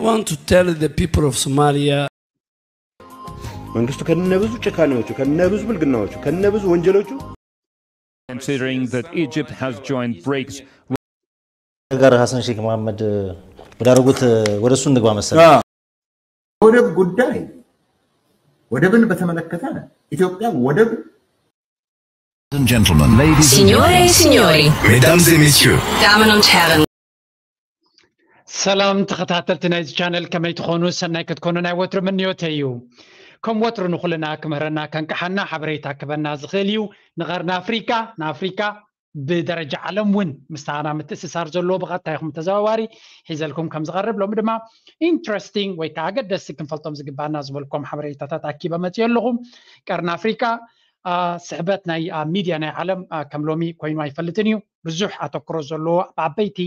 want to tell the people of Somalia መንግስቱ ከነብዙ ጭካኔዎቹ፣ ከነብዙ ብልግናዎቹ፣ ከነብዙ ወንጀሎቹ considering that Egypt has joined BRICS. ጋር ሀሰን ሼክ መሐመድ ወዳረጉት ወደ እሱ እንግባ መሰለኝ። ወደብ ጉዳይ ወደብን በተመለከተ ኢትዮጵያ ወደብ Ladies and gentlemen, ladies and Signore e signori, mesdames et messieurs, damen und Herren. ሰላም ተኸታተልቲ ናይዚ ቻነል፣ ከመይ ትኾኑ? ሰናይ ክትኮኑ ናይ ወትሩ ምንዮተይ እዩ። ከም ወትሩ ንኹልና ክምህረና ከንቅሓና ሓበሬታ ክበና ዝኽእል እዩ። ንቐርኒ ኣፍሪካ ንኣፍሪካ ብደረጃ ዓለም እውን ምስታና ምትእስሳር ዘለዎ ብቐጥታ ይኹም ተዘዋዋሪ ሒዘልኩም ከም ዝቐርብ ሎሚ ድማ ኢንትረስቲንግ ወይ ከዓ ኣገደስቲ ክንፈልጦም ዝግባና ዝበልኩም ሓበሬታታት ኣኪበ መፅዮ ኣለኹ። ቀርኒ ኣፍሪካ ስሕበት ናይ ሚድያ ናይ ዓለም ከም ሎሚ ኮይኑ ኣይፈልጥን እዩ። ብዙሕ ኣተክሮ ዘለዎ ኣብ ዓበይቲ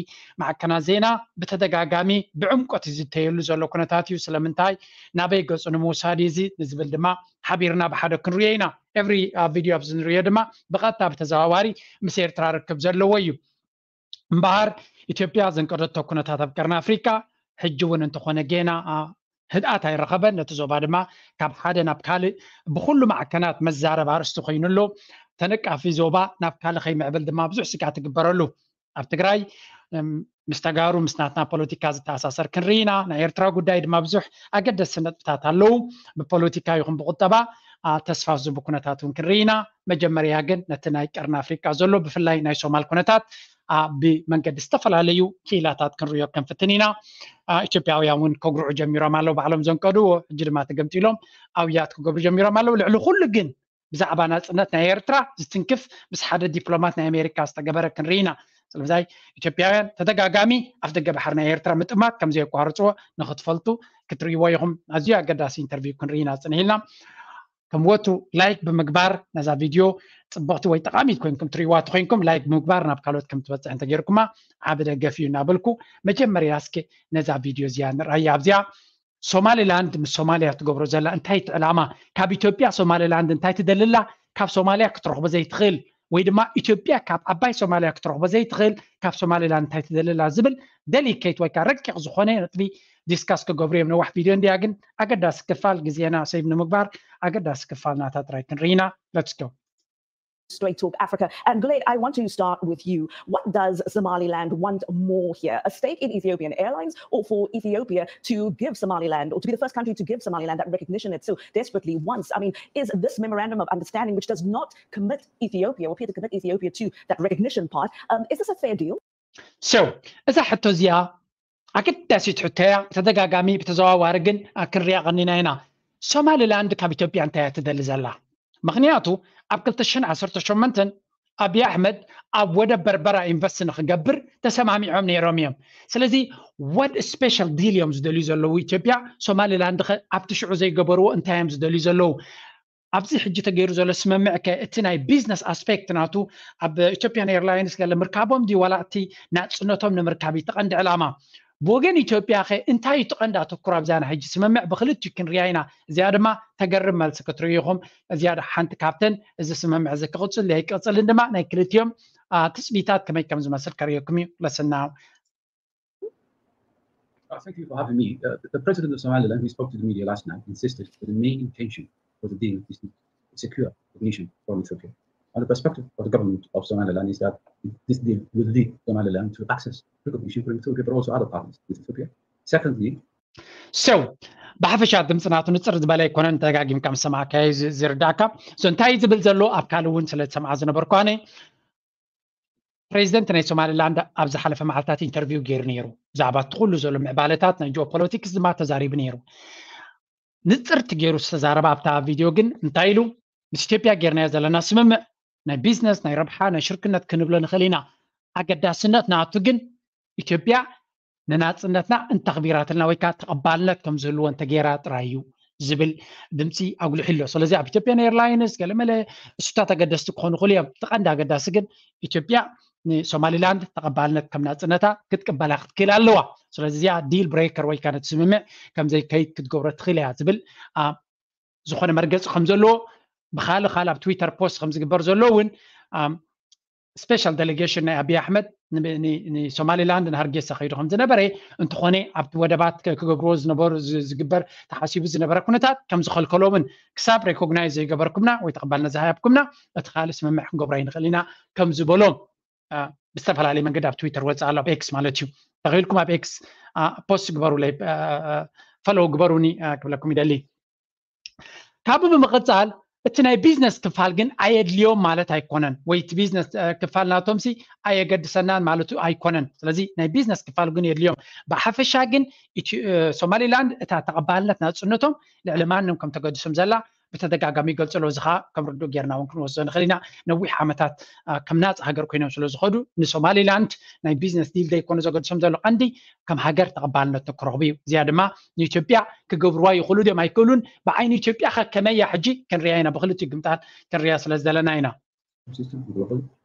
ማዕከናት ዜና ብተደጋጋሚ ብዕምቆት ዝዝተየሉ ዘሎ ኩነታት እዩ። ስለምንታይ ናበይ ገፁ ንምውሳድ እዚ ንዝብል ድማ ሓቢርና ብሓደ ክንሪኦ ኢና። ኤቭሪ ቪድዮ ኣብዚ ንሪኦ ድማ ብቐጥታ ብተዘዋዋሪ ምስ ኤርትራ ርክብ ዘለዎ እዩ። እምበኣር ኢትዮጵያ ዘንቀደቶ ኩነታት ኣብ ቀርኒ ኣፍሪካ ሕጂ እውን እንተኾነ ጌና ህድኣት ኣይረኸበን። ነቲ ዞባ ድማ ካብ ሓደ ናብ ካልእ ብኩሉ ማዕከናት መዛረብ ኣርእስቲ ኮይኑ ኣሎ። ተነቃፊ ዞባ ናብ ካልእ ከይምዕብል ድማ ብዙሕ ስግኣት ትግበረሉ። ኣብ ትግራይ ምስ ተጋሩ ምስ ናትና ፖለቲካ ዝተኣሳሰር ክንርኢ ኢና። ናይ ኤርትራ ጉዳይ ድማ ብዙሕ ኣገደስቲ ነጥብታት ኣለዉ። ብፖለቲካ ይኹን ብቁጠባ ተስፋ ዝህቡ ኩነታት እውን ክንርኢ ኢና። መጀመርያ ግን ነቲ ናይ ቀርኒ ኣፍሪቃ ዘሎ ብፍላይ ናይ ሶማል ኩነታት ብመንገዲ ዝተፈላለዩ ክኢላታት ክንሪኦ ክንፍትን ኢና። ኢትዮጵያውያን እውን ከጉርዑ ጀሚሮም ኣለዉ፣ ባዕሎም ዘንቀድዎ ሕጂ ድማ ተገምጢሎም ኣውያት ክገብሩ ጀሚሮም ኣለዉ። ልዕሊ ኩሉ ግን ብዛዕባ ናፅነት ናይ ኤርትራ ዝትንክፍ ምስ ሓደ ዲፕሎማት ናይ ኣሜሪካ ዝተገበረ ክንርኢ ኢና። ስለምንታይ ኢትዮጵያውያን ተደጋጋሚ ኣፍ ደገ ባሕሪ ናይ ኤርትራ ምጥማት ከም ዘየቋርፅዎ ንክትፈልጡ ክትርእይዎ ኢኹም። ኣዝዩ ኣገዳሲ ኢንተርቪው ክንርኢ ኢና ፅንሕ ኢልና። ከም ወትሩ ላይክ ብምግባር ነዛ ቪድዮ ፅብቕቲ ወይ ጠቓሚት ኮይንኩም ትርእይዋ ተኮይንኩም ላይክ ብምግባር ናብ ካልኦት ከም ትበፅሕ እንተገይርኩማ ዓቢ ደገፍ እዩ እናበልኩ መጀመርያ እስኪ ነዛ ቪድዮ እዚኣ ንርኣያ። ኣብዚኣ ሶማሊላንድ ምስ ሶማሊያ ትገብሮ ዘላ እንታይ እቲ ዕላማ? ካብ ኢትዮጵያ ሶማሊላንድ እንታይ ትደልላ? ካብ ሶማሊያ ክትረኽቦ ዘይትኽእል ወይ ድማ ኢትዮጵያ ካብ ዓባይ ሶማሊያ ክትረኽቦ ዘይትኽእል ካብ ሶማሊላንድ እንታይ ትደልላ ዝብል ደሊኬት ወይ ከዓ ረቂቕ ዝኾነ ነጥቢ ዲስካስ ክገብሩ እዮም። ነዋሕ ቪድዮ እንዲያ ግን ኣገዳሲ ክፋል ግዜና ሴቭ ንምግባር ኣገዳሲ ክፋል ናታ ጥራይ ክንርኢና። Let's go. Straight Talk Africa. And Glade, I want to start with you. What does Somaliland want more here? A stake in Ethiopian Airlines or for Ethiopia to give Somaliland or to be the first country to give Somaliland that recognition it so desperately wants? I mean, is this memorandum of understanding, which does not commit Ethiopia or appear to commit Ethiopia to that recognition part, um, is this a fair deal? So እዛ ሕቶ እዚኣ ኣገዳሲት ሕቶ እያ። ብተደጋጋሚ ብተዘዋዋሪ ግን ክንሪኣ ቀኒና ኢና። ሶማሊላንድ ካብ ኢትዮጵያ እንታይ እያ ትደሊ ዘላ? ምኽንያቱ ኣብ ክልተ ሽሕን ዓሰርተ ሸሞንተን ኣብይ ኣሕመድ ኣብ ወደብ በርበራ ኢንቨስት ንክገብር ተሰማሚዖም ነይሮም እዮም። ስለዚ what special deal እዮም ዝደልዩ ዘለዉ ኢትዮጵያ? ሶማሊላንድ ከ ኣብቲ ሽዑ ዘይገበርዎ እንታይ እዮም ዝደልዩ ዘለዉ? ኣብዚ ሕጂ ተገይሩ ዘሎ ስምምዕ ከ እቲ ናይ ቢዝነስ ኣስፔክት ናቱ ኣብ ኢትዮጵያን ኤርላይንስ ገለ ምርካቦም ድዩ ዋላ እቲ ናፅነቶም ንምርካብ እዩ እቲ ቀንዲ ዕላማ? ብወገን ኢትዮጵያ ከ እንታይ እዩ እቲ ቀንዲ ኣተኩሮ ኣብዛ ናይ ሕጂ ስምምዕ? ብክልቲኡ ክንሪኣ ኢና። እዚኣ ድማ ተገርም መልሲ ክትርእዩ ኢኹም። እዚኣ ሓንቲ ካብተን እዚ ስምምዕ እዚ ክቕፅል ኣይቅፅልን ድማ ናይ ክልቲኦም ትፅቢታት ከመይ ከም ዝመስል ከርእየኩም እዩ። ለስና Uh, thank you for having me. Uh, the president of Somaliland, who spoke to the media last night, insisted that the main intention for the deal is to secure recognition from Ethiopia. And the perspective of the government of Somaliland is that this deal will lead Somaliland to access recognition from Ethiopia, but also other partners with Ethiopia. Secondly, so ብሓፈሻ ድምፂ ናቱ ንፅር ዝበለ ኣይኮነን። ተደጋጊምካ ምስ ሰማዕካዮ ዝርዳእካ። So እንታይ ዝብል ዘሎ ኣብ ካልእ እውን ስለ ዝሰምዓ ዝነበርኩ ኣነ ፕሬዚደንት ናይ ሶማሊላንድ ኣብ ዝሓለፈ መዓልታት ኢንተርቪው ገይሩ ነይሩ። ብዛዕባ እቲ ኩሉ ዘሎ ምዕባለታት ናይ ጂኦፖለቲክስ ድማ ተዛሪቡ ነይሩ። ንፅርቲ ገይሩ ዝተዛረበ ኣብታ ቪድዮ ግን እንታይ ኢሉ? ምስ ኢትዮጵያ ጌርናዮ ዘለና ስምምዕ ናይ ቢዝነስ ናይ ረብሓ ናይ ሽርክነት ክንብሎ ንኽእል ኢና። ኣገዳስነት ናቱ ግን ኢትዮጵያ ንናፅነትና እንተኽቢራትልና ወይ ከዓ ተቐባልነት ከም ዝህልዎ እንተገይራ ጥራይ እዩ ዝብል ድምፂ ኣጉልሒ ኣሎ። ስለዚ ኣብ ኢትዮጵያን ኤርላይንስ ገለመለ እሱታት ኣገደስቲ ክኾኑ ይኽእሉ እዮም። እቲ ቀንዲ ኣገዳሲ ግን ኢትዮጵያ ንሶማሊላንድ ተቐባልነት ከም ናፅነታ ክትቅበላ ክትክእል ኣለዋ። ስለዚ እዚኣ ዲል ብሬከር ወይ ከዓ ነቲ ስምምዕ ከም ዘይከይድ ክትገብሮ ትኽእል እያ ዝብል ዝኾነ መርገፂ ከም ዘለዎ ብካልእ ካልእ ኣብ ትዊተር ፖስት ከም ዝግበር ዘሎ እውን special delegation ናይ ኣብይ ኣሕመድ ንሶማሊላንድ ንሃርጌሳ ከይዱ ከም ዝነበረ፣ እንተኾነ ኣብቲ ወደባት ክገብርዎ ዝነበሩ ዝግበር ተሓሲቡ ዝነበረ ኩነታት ከም ዝኸልከሎምን ክሳብ recognize ዘይገበርኩምና ወይ ተቐባልነት ዝሃብኩምና እቲ ካልእ ስምምዕ ክንገብሮ ኣይንኽእል ኢና ከም ዝበሎም ብዝተፈላለየ መንገዲ ኣብ ትዊተር ወፅእ ኣሎ፣ ኣብ ኤክስ ማለት እዩ። ተኽኢልኩም ኣብ ኤክስ ፖስት ግበሩለይ፣ ፈለው ግበሩኒ ክብለኩም ይደሊ። ካብኡ ብምቕፃል እቲ ናይ ቢዝነስ ክፋል ግን ኣየድልዮም ማለት ኣይኮነን፣ ወይ እቲ ቢዝነስ ክፋል ናቶም ሲ ኣየገድሰናን ማለቱ ኣይኮነን። ስለዚ ናይ ቢዝነስ ክፋል ግን የድልዮም። ብሓፈሻ ግን ሶማሊላንድ እታ ተቐባልነት ናፅነቶም ልዕሊ ማንም ከም ተገድሶም ዘላ ብተደጋጋሚ ይገልፅሎ። እዚ ከዓ ከም ርዱእ ጌርና እውን ክንወስዶ ንኽእል ኢና። ነዊሕ ዓመታት ከም ናፃ ሃገር ኮይኖም ስለ ዝኸዱ ንሶማሊላንድ ናይ ቢዝነስ ዲል ዘይኮነ ዘገድሶም ዘሎ ቀንዲ ከም ሃገር ተቐባልነት ንክረኽቡ እዩ። እዚኣ ድማ ንኢትዮጵያ ክገብርዋ ይኽእሉ ድዮም ኣይክእሉን፣ ብዓይኒ ኢትዮጵያ ከ ከመይ እያ ሕጂ ክንሪኣ ኢና። ብክልቲኡ ግምጣል ክንሪኣ ስለ ዝደለና ኢና።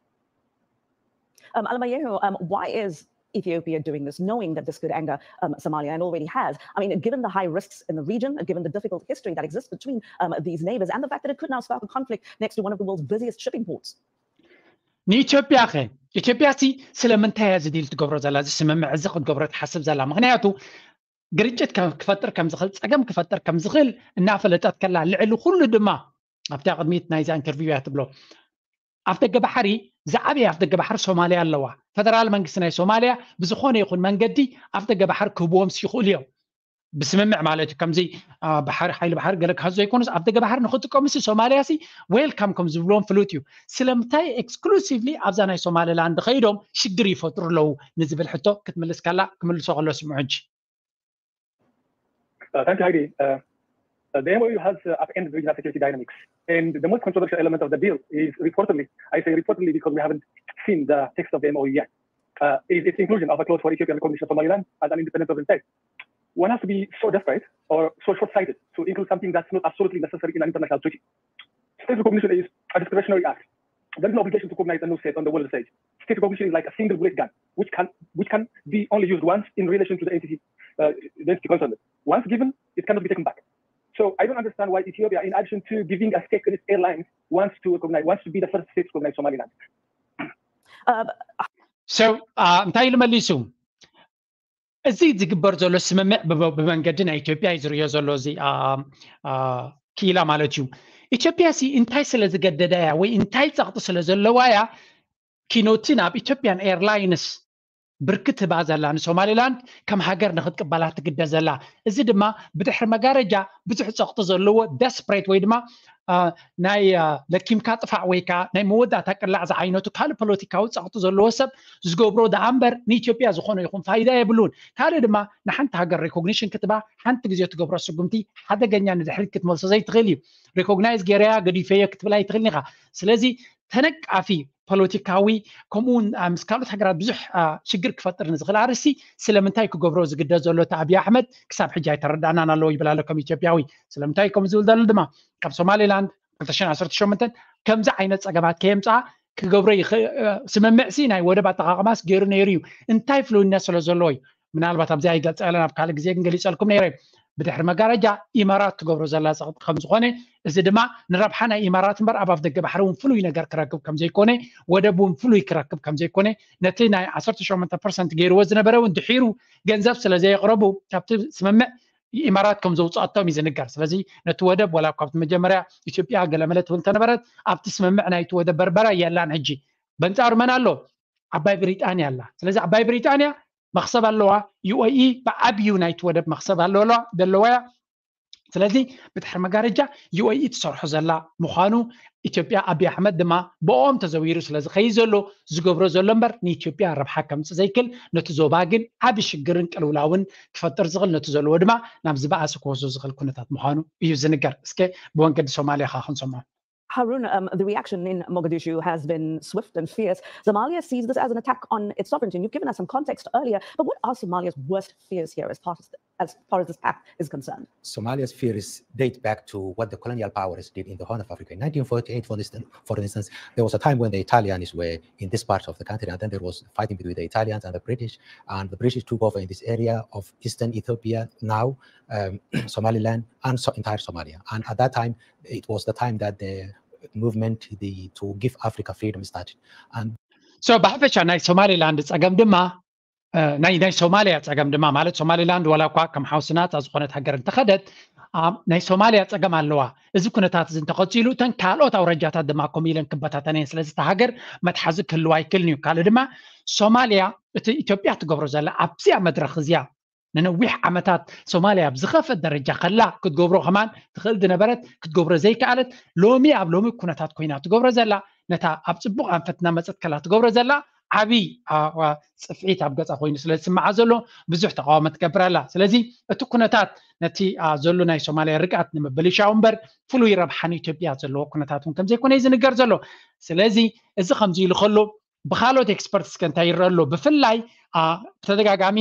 Um, Alamayehu, um, why is Ethiopia doing this, knowing that this could anger um, Somalia and already has? I mean, given the high risks in the region, given the difficult history that exists between um, these neighbors and the fact that it could now spark a conflict next to one of the world's busiest shipping ports. ንኢትዮጵያ ኸ ኢትዮጵያ ሲ ስለምንታይ እያ ዝዲል ትገብሮ ዘላ? እዚ ስምምዕ እዚ ክትገብሮ ትሓስብ ዘላ? ምክንያቱ ግርጭት ክፈጥር ከም ዝኽእል፣ ፀገም ክፈጥር ከም ዝኽእል እናፈለጠት ከላ፣ ልዕሊ ኩሉ ድማ ኣብታ ቅድሚት ናይዛ ኢንተርቪው እያ ትብሎ፣ ኣፍ ደገ ባሕሪ ዝዓበየ ኣፍ ደገ ባሕሪ ሶማልያ ኣለዋ። ፈደራል መንግስቲ ናይ ሶማልያ ብዝኾነ ይኹን መንገዲ ኣፍ ደገ ባሕሪ ክህብዎም ይኽእሉ እዮም፣ ብስምምዕ ማለት እዩ። ከምዚ ሓይሊ ባሕሪ ገለ ክሃዙ ዘይኮኑስ፣ ኣፍ ደገ ባሕሪ ንክጥቀሙ ሲ ሶማልያ ሲ ዌልካም ከም ዝብልዎም ፍሉጥ እዩ። ስለምንታይ ኤክስክሉሲቭሊ ኣብዛ ናይ ሶማሊላንድ ከይዶም ሽግር ይፈጥሩ ኣለዉ ንዝብል ሕቶ ክትምልስ ከላ፣ ክምልሶ ከሎ ስምዑ እንጂ። Uh, thank you, Heidi. Uh, uh, the M O U has uh, upended regional security dynamics. And the most controversial element of the deal is reportedly, I say reportedly because we haven't seen the text of the M O U yet, uh, is its inclusion of a clause for Ethiopian recognition of Somaliland as an independent sovereign state. One has to be so desperate or so short-sighted to include something that's not absolutely necessary in an international treaty. State recognition is a discretionary act. There is no obligation to recognize a new state on the world stage. State recognition is like a single bullet gun, which can which can be only used once in relation to the entity uh, the entity concerned. Once given, it cannot be taken back. So I don't understand why Ethiopia, in addition to giving a stake in its airlines, wants to recognize wants to be the first state to recognize Somaliland. Uh, so uh, እንታይ ኢሉ መሊሱ? እዚ ዝግበር ዘሎ ስምምዕ ብመንገዲ ናይ ኢትዮጵያ እዩ ዝርዮ ዘሎ እዚ ክኢላ ማለት እዩ። ኢትዮጵያ ሲ እንታይ ስለ ዝገደዳ እያ ወይ እንታይ ፀቕጢ ስለ ዘለዋ እያ ኪኖቲ ናብ ኢትዮጵያን ኤርላይንስ ብርክት ህባ ዘላ ንሶማሊላንድ ከም ሃገር ንክትቅበላ ትግደ ዘላ? እዚ ድማ ብድሕሪ መጋረጃ ብዙሕ ፀቕጢ ዘለዎ ደስፕሬት ወይ ድማ ናይ ለኪምካ ጥፋዕ ወይ ከዓ ናይ መወዳእታ ቅላዕ ዝዓይነቱ ካልእ ፖለቲካዊ ፀቕጢ ዘለዎ ሰብ ዝገብሮ ደኣ እምበር ንኢትዮጵያ ዝኾነ ይኹን ፋይዳ የብሉን። ካልእ ድማ ንሓንቲ ሃገር ሬኮግኒሽን ክትባ ሓንቲ ግዜ ትገብሮ ስጉምቲ ሓደገኛ ንድሕሪት ክትመልሶ ዘይትኽእል እዩ። ሬኮግናይዝ ገይረያ ገዲፈዮ ክትብል ኣይትኽእልን ኢኻ። ስለዚ ተነቃፊ ፖለቲካዊ ከምኡ እውን ምስ ካልኦት ሃገራት ብዙሕ ሽግር ክፈጥር ንዝኽእል ኣርእስቲ ስለምንታይ ክገብሮ ዝግደድ ዘሎ እቲ ኣብዪ ኣሕመድ ክሳብ ሕጂ ኣይተረዳእናን ኣለዎ ይብል ኣሎ ከም ኢትዮጵያዊ። ስለምንታይ ከም ዝብል ዘሎ ድማ ካብ ሶማሌላንድ ክልተ ሽሕን ዓሰርተ ሸሞንተን ከምዚ ዓይነት ፀገማት ከየምፅኣ ክገብሮ ስምምዕሲ ናይ ወደብ ኣጠቃቅማስ ገይሩ ነይሩ እዩ። እንታይ ፍሉይነት ስለ ዘለዎ እዩ? ምናልባት ኣብዚ ኣይገልፀለን ኣብ ካልእ ግዜ ግን ገሊፀልኩም ነይረ። ብድሕሪ መጋረጃ ኢማራት ትገብሮ ዘላ ፀቕጢ ከምዝኾነ፣ እዚ ድማ ንረብሓ ናይ ኢማራት እምበር ኣብ ኣፍደገ ባሕሪ እውን ፍሉይ ነገር ክረክብ ከምዘይኮነ፣ ወደብ እውን ፍሉይ ክረክብ ከምዘይኮነ፣ ነቲ ናይ ዓሰርተ ሸሞንተ ፐርሰንት ገይርዎ ዝነበረ እውን ድሒሩ ገንዘብ ስለ ዘየቕረቡ ካብቲ ስምምዕ ኢማራት ከም ዘውፅኣቶም እዩ ዝንገር። ስለዚ ነቲ ወደብ ዋላ ካብቲ መጀመርያ ኢትዮጵያ ገለመለ ትብል እንተነበረት ኣብቲ ስምምዕ ናይቲ ወደብ በርበራ የላን። ሕጂ በንፃሩ መን ኣሎ? ዓባይ ብሪጣንያ ኣላ። ስለዚ ዓባይ ብሪጣንያ መኽሰብ ኣለዋ። ዩ ኤ ኢ ብዓብዩ ናይቲ ወደብ መኽሰብ ኣለዋ ዘለዋ እያ። ስለዚ ብድሕሪ መጋረጃ ዩ ኤ ኢ ትሰርሖ ዘላ ምዃኑ ኢትዮጵያ ኣብዪ ኣሕመድ ድማ ብኦም ተዘዊሩ ስለ ዝኸይድ ዘሎ ዝገብሮ ዘሎ እምበር ንኢትዮጵያ ረብሓ ከምፅእ ዘይክል ነቲ ዞባ ግን ዓቢ ሽግርን ቅልውላውን ክፈጥር ዝኽእል ነቲ ዘለዎ ድማ ናብ ዝበኣሰ ክወስዶ ዝኽእል ኩነታት ምዃኑ እዩ ዝንገር። እስከ ብመንገዲ ሶማልያ ኸዓ ክንሰምዖ። Harun, um, the reaction in Mogadishu has been swift and fierce. Somalia sees this as an attack on its sovereignty. And you've given us some context earlier, but what are Somalia's worst fears here as far as, as far as this pact is concerned? Somalia's fears date back to what the colonial powers did in the Horn of Africa. In nineteen forty-eight, for instance, for instance, there was a time when the Italians were in this part of the country, and then there was fighting between the Italians and the British, and the British took over in this area of eastern Ethiopia, now um, Somaliland, and so entire Somalia. And at that time, it was the time that the movement the, to give Africa freedom started. And So ብሓፈሻ ናይ ሶማሌላንድ ፀገም ድማ ናይ ናይ ሶማልያ ፀገም ድማ ማለት ሶማሌላንድ ዋላ እኳ ከም ሓውስናታ ዝኾነት ሃገር እንተኸደት ናይ ሶማልያ ፀገም ኣለዋ። እዚ ኩነታት እዚ እንተቐፂሉ እተን ካልኦት ኣውረጃታት ድማ ከምኡ ኢለን ክበታተነን። ስለዚ እታ ሃገር መትሓዚ ክህልዋ ኣይክልን እዩ። ካልእ ድማ ሶማልያ እቲ ኢትዮጵያ ትገብሮ ዘላ ኣብዚኣ መድረኽ እዚኣ ንነዊሕ ዓመታት ሶማልያ ኣብ ዝኸፍአ ደረጃ ከላ ክትገብሮ ከማን ትኽእል ዝነበረት ክትገብሮ ዘይከኣለት ሎሚ ኣብ ሎሚ ኩነታት ኮይና ትገብሮ ዘላ ነታ ኣብ ፅቡቕ ኣንፈትና መፀት ከላ ትገብሮ ዘላ ዓብዪ ጽፍዒት ኣብ ገፃ ኮይኑ ስለ ዝስምዓ ዘሎ ብዙሕ ተቃውሞ ትገብር ኣላ። ስለዚ እቲ ኩነታት ነቲ ዘሎ ናይ ሶማልያ ርግኣት ንምብልሻው እምበር ፍሉይ ረብሓ ንኢትዮጵያ ዘለዎ ኩነታት እውን ከምዘይኮነ እዩ ዝንገር ዘሎ። ስለዚ እዚ ከምዚ ኢሉ ከሎ ብካልኦት ኤክስፐርትስ ከ እንታይ ይረአ ኣሎ? ብፍላይ ብተደጋጋሚ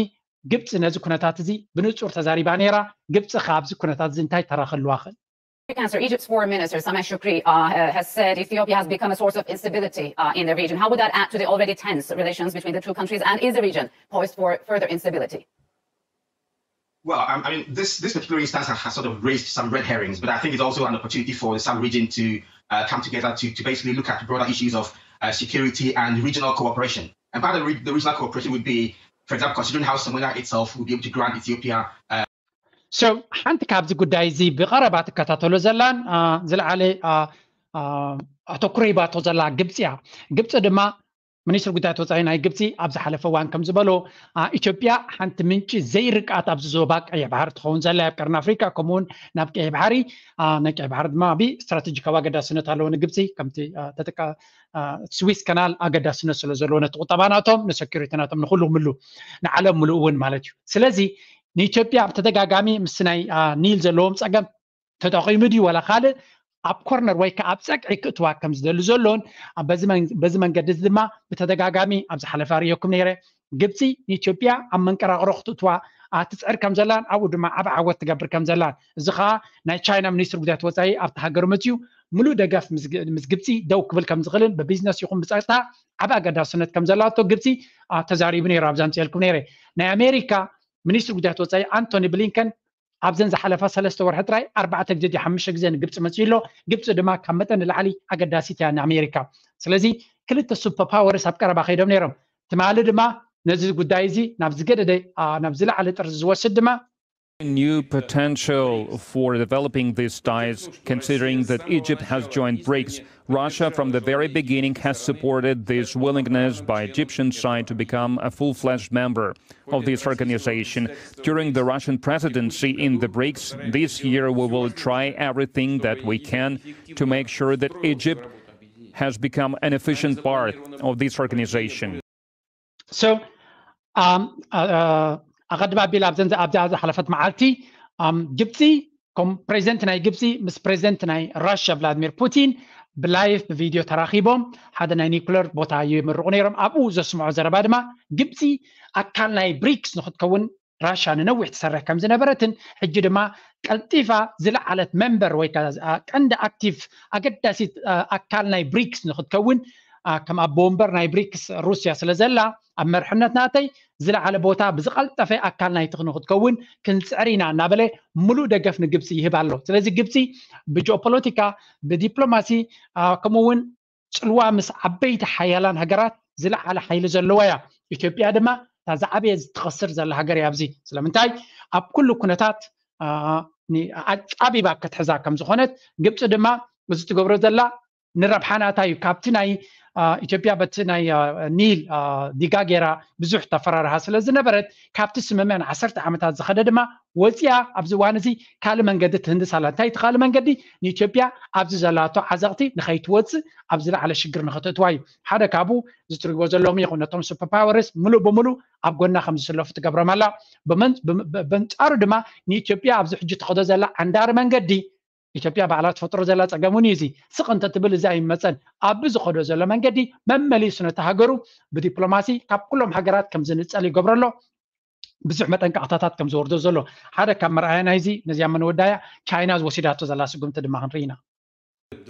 ግብፂ ነዚ ኩነታት እዚ ብንፁር ተዛሪባ ነይራ። ግብፂ ከ ኣብዚ ኩነታት እዚ እንታይ ተራ ክህልዋ ክእል? Answer. Egypt's foreign minister Sameh Shoukry uh, has said Ethiopia has become a source of instability uh, in the region. How would that add to the already tense relations between the two countries, and is the region poised for further instability? Well, I mean, this, this particular instance has, has sort of raised some red herrings, but I think it's also an opportunity for the sub-region to uh, come together to, to basically look at broader issues of uh, security and regional cooperation. And part of the, re- the regional cooperation would be, for example, considering how Somalia itself would be able to grant Ethiopia uh, So ሓንቲ ካብዚ ጉዳይ እዚ ብቐረባ ትከታተሎ ዘላን ዝለዓለ ኣተኩሮ ሂባቶ ዘላ ግብፂ እያ። ግብፂ ድማ ሚኒስትሪ ጉዳያት ወፃኢ ናይ ግብፂ ኣብ ዝሓለፈ እዋን ከም ዝበሎ ኢትዮጵያ ሓንቲ ምንጪ ዘይርግኣት ኣብዚ ዞባ ቀይሕ ባሕሪ ትኸውን ዘላ ኣብ ቀርኒ ኣፍሪካ ከምኡውን ናብ ቀይሕ ባሕሪ ናይ ቀይሕ ባሕሪ ድማ ብ ስትራቴጂካዊ ኣገዳስነት ኣለዎ ንግብፂ ከምቲ ተጠቃ ስዊስ ከናል ኣገዳስነት ስለ ዘለዎ ነቲ ቁጠባ ናቶም ንሰኪሪቲ ናቶም ንኩሉ ምሉ ንዓለም ምሉእ እውን ማለት እዩ። ስለዚ ንኢትዮጵያ ብተደጋጋሚ ምስ ናይ ኒል ዘለዎም ፀገም ተጠቒሙ ድዩ ወላ ካልእ ኣብ ኮርነር ወይ ከዓ ኣብ ፀግዒ ክእትዋ ከም ዝደሊ ዘሎን በዚ መንገዲ እዚ ድማ ብተደጋጋሚ ኣብ ዝሓለፈ ርእየኩም ነይረ ግብፂ ንኢትዮጵያ ኣብ መንቀራቕሮ ክትእትዋ ትፅዕር ከም ዘላን ኣብኡ ድማ ዓብ ዓወት ትገብር ከም ዘላን እዚ ከዓ ናይ ቻይና ሚኒስትር ጉዳያት ወፃኢ ኣብቲ ሃገሩ መፅዩ ሙሉእ ደገፍ ምስ ግብፂ ደው ክብል ከም ዝኽእልን ብቢዝነስ ይኹን ብፀጥታ ዓብ ኣገዳስነት ከም ዘላቶ ግብፂ ተዛሪቡ ነይሩ ኣብዛ ምፅኤልኩም ነይረ ናይ ኣሜሪካ ሚኒስትሪ ጉዳያት ወፃኢ ኣንቶኒ ብሊንከን ኣብዘን ዝሓለፋ ሰለስተ ወርሒ ጥራይ ኣርባዕተ ግዜ ድዩ ሓሙሽተ ግዜ ንግብፂ መፅዩ ኣሎ። ግብፂ ድማ ካብ መጠን ንላዕሊ ኣገዳሲት እያ ንኣሜሪካ። ስለዚ ክልተ ሱፐር ፓወርስ ኣብ ቀረባ ከይዶም ነይሮም። ትማሊ ድማ ነዚ ጉዳይ እዚ ናብ ዝገደደ ናብ ዝለዓለ ጥርዚ ዝወስድ ድማ new potential for developing these ties, considering that Egypt has joined BRICS. Russia, from the very beginning, has supported this willingness by Egyptian side to become a full-fledged member of this organization. During the Russian presidency in the BRICS this year, we will try everything that we can to make sure that Egypt has become an efficient part of this organization. So, um, uh, ኣቐድም ኣቢል ኣብዘን ኣብዛ ዝሓለፈት መዓልቲ ግብፂ ከም ፕሬዚደንት ናይ ግብፂ ምስ ፕሬዚደንት ናይ ራሽያ ቭላድሚር ፑቲን ብላይፍ ብቪድዮ ተራኺቦም ሓደ ናይ ኒኩለር ቦታ ይምርቑ ነይሮም። ኣብኡ ዘስምዖ ዘረባ ድማ ግብፂ ኣካል ናይ ብሪክስ ንክትከውን ራሽያ ንነዊሕ ትሰርሕ ከም ዝነበረትን ሕጂ ድማ ቀልጢፋ ዝለዓለት መንበር ወይ ቀንዲ ኣክቲቭ ኣገዳሲት ኣካል ናይ ብሪክስ ንክትከውን ከም ኣቦ ወንበር ናይ ብሪክስ ሩስያ ስለ ዘላ ኣብ መርሕነት ናተይ ዝለዓለ ቦታ ብዝቐልጠፈ ኣካል ናይቲ ንክትከውን ክንፅዕር ኢና እናበለ ሙሉእ ደገፍ ንግብፂ ይህብ ኣሎ። ስለዚ ግብፂ ብጂኦፖለቲካ ብዲፕሎማሲ ከምኡ እውን ፅልዋ ምስ ዓበይቲ ሓያላን ሃገራት ዝለዓለ ሓይሊ ዘለዋ እያ። ኢትዮጵያ ድማ እታ ዝዓበየ ትኸስር ዘላ ሃገር እያ። ኣብዚ ስለምንታይ ኣብ ኩሉ ኩነታት ኣፃቢባ ክትሕዛ ከም ዝኾነት ግብፂ ድማ እዚ ትገብሮ ዘላ ንረብሓ ናታ እዩ። ካብቲ ናይ ኢትዮጵያ በቲ ናይ ኒል ዲጋ ገይራ ብዙሕ ተፈራርሃ ስለ ዝነበረት ካብቲ ስምምዕ ንዓሰርተ ዓመታት ዝኸደ ድማ ወፂኣ ኣብዚ እዋን እዚ ካልእ መንገዲ ትህንድስ ኣላ። እንታይ እቲ ካልእ መንገዲ ንኢትዮጵያ ኣብዚ ዘላቶ ዓዘቕቲ ንኸይትወፅእ ኣብ ዝለዓለ ሽግር ንኸተእትዋ እዩ። ሓደ ካብኡ እዚ ትሪእዎ ዘለኹም ይኹን ነቶም ሱፐር ፓወርስ ሙሉእ ብሙሉእ ኣብ ጎና ከም ዝስለፉ ትገብሮም ኣላ። በንፃሩ ድማ ንኢትዮጵያ ኣብዚ ሕጂ ትኸዶ ዘላ ዓንዳሪ መንገዲ ኢትዮጵያ ባዕላ ትፈጥሮ ዘላ ፀገም እውን እዩ። እዚ ስቕ እንተትብል እዚ ኣይመፀን። ኣብ ዝኸዶ ዘሎ መንገዲ መመሊሱ ነቲ ሃገሩ ብዲፕሎማሲ ካብ ኩሎም ሃገራት ከም ዝንፀል ይገብሮ ኣሎ። ብዙሕ መጠንቀቕታታት ከም ዝወርዶ ዘሎ ሓደ ካብ መርኣያ ናይዚ ነዚኣ መነወዳያ ቻይና ዝወሲዳቶ ዘላ ስጉምቲ ድማ ክንርኢ ኢና።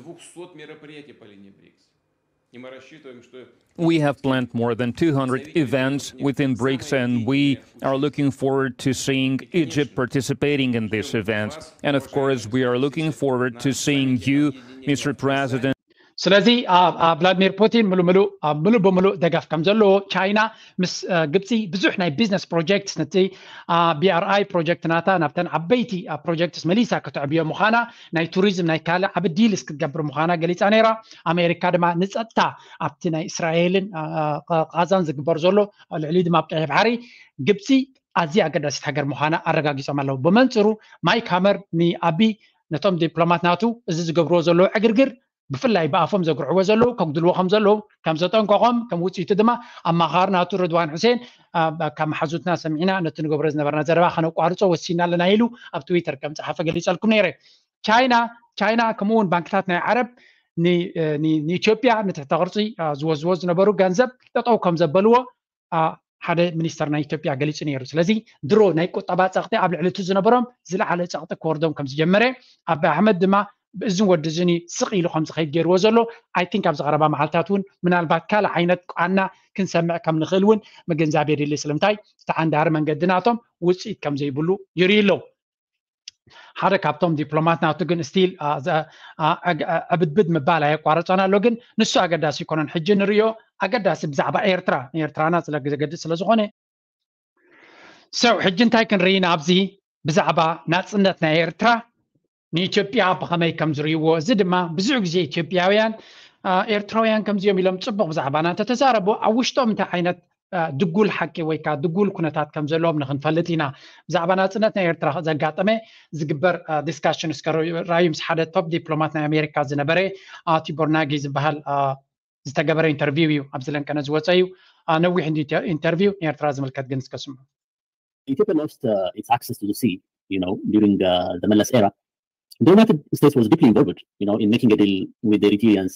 двухсот мероприятий по линии БРИКС. И мы рассчитываем, что We have planned more than two hundred events within BRICS, and we are looking forward to seeing Egypt participating in these events. And of course, we are looking forward to seeing you, Mister President. ስለዚ ኣብ ቭላድሚር ፑቲን ምሉእ ምሉእ ኣብ ምሉእ ብምሉእ ደገፍ ከም ዘለዎ፣ ቻይና ምስ ግብፂ ብዙሕ ናይ ቢዝነስ ፕሮጀክት፣ ነቲ ቢኣርኣይ ፕሮጀክት ናታ ናብተን ዓበይቲ ፕሮጀክትስ መሊሳ ክትዕብዮ ምዃና፣ ናይ ቱሪዝም ናይ ካልእ ዓቢ ዲልስ ክትገብር ምዃና ገሊፃ ነይራ። ኣሜሪካ ድማ ንፀጥታ ኣብቲ ናይ እስራኤልን ቃዛን ዝግበር ዘሎ ልዕሊ ድማ ኣብ ቀይሕ ባሕሪ ግብፂ ኣዝያ ኣገዳሲት ሃገር ምዃና ኣረጋጊፆም ኣለዉ። ብመንፅሩ ማይክ ሃመር ንኣቢ ነቶም ዲፕሎማት ናቱ እዚ ዝገብርዎ ዘለዉ ዕግርግር ብፍላይ ብኣፎም ዘግርዕዎ ዘለዉ ከጉድልዎ ከም ዘለዉ ከም ዘጠንቀቖም፣ ከም ውፅኢቱ ድማ ኣማኻሪ ናቱ ርድዋን ሑሴን ካብ መሓዙትና ሰሚዕና ነቲ ንገብሮ ዝነበርና ዘረባ ከነቋርፆ ወሲና ኣለና ኢሉ ኣብ ትዊተር ከም ፀሓፈ ገሊፀልኩም ነይረ። ቻይና ቻይና ከምኡ እውን ባንክታት ናይ ዓረብ ንኢትዮጵያ ንትሕተ ቅርፂ ዝወዝዎ ዝነበሩ ገንዘብ ጠጠው ከም ዘበልዎ ሓደ ሚኒስተር ናይ ኢትዮጵያ ገሊፁ ነይሩ። ስለዚ ድሮ ናይ ቁጠባ ፀቕጢ ኣብ ልዕሊ እቲ ዝነበሮም ዝለዓለ ፀቕጢ ክወርዶም ከም ዝጀመረ፣ ኣቢ ኣሕመድ ድማ ብእዝን ወዲ እዝን እዩ ስቕ ኢሉ ከም ዝኸይድ ገይርዎ ዘሎ። ኣይ ቲንክ ኣብዚ ቀረባ መዓልታት እውን ምናልባት ካልእ ዓይነት ቃና ክንሰምዕ ከም ንኽእል እውን ምግንዛብ የድሊ። ስለምንታይ እቲ ዓንዳሪ መንገዲ ናቶም ውፅኢት ከም ዘይብሉ ይርኢ ኣለዉ። ሓደ ካብቶም ዲፕሎማት ናቱ ግን ስቲል ዕብድብድ ምባል ኣየቋረፀን ኣሎ። ግን ንሱ ኣገዳሲ ይኮነን። ሕጂ ንርእዮ ኣገዳሲ ብዛዕባ ኤርትራ ንኤርትራና ስለዘገድስ ስለዝኾነ ሰው ሕጂ እንታይ ክንርኢ ናብዚ ብዛዕባ ናፅነት ናይ ኤርትራ ንኢትዮጵያ ብኸመይ ከም ዝርእይዎ፣ እዚ ድማ ብዙሕ ግዜ ኢትዮጵያውያን ኤርትራውያን ከምዚኦም ኢሎም ፅቡቕ ብዛዕባና እንተተዛረቡ ኣብ ውሽጦም እንታይ ዓይነት ድጉል ሓቂ ወይ ከዓ ድጉል ኩነታት ከም ዘለዎም ንክንፈልጥ ኢና። ብዛዕባ ናፅነት ናይ ኤርትራ ዘጋጠመ ዝግበር ዲስካሽን እስከ ራዩ ምስ ሓደ ቶፕ ዲፕሎማት ናይ ኣሜሪካ ዝነበረ ቲቦር ናጊ ዝበሃል ዝተገበረ ኢንተርቪው እዩ። ኣብዚ ለንቀነ ዝወፀ እዩ። ነዊሕ ኢንተርቪው ንኤርትራ ዝምልከት ግን እስከ ስምዑ። Ethiopia lost uh, its access to the sea, you know, during uh, the Meles era. The United States was deeply involved, you know, in making a deal with the Eritreans.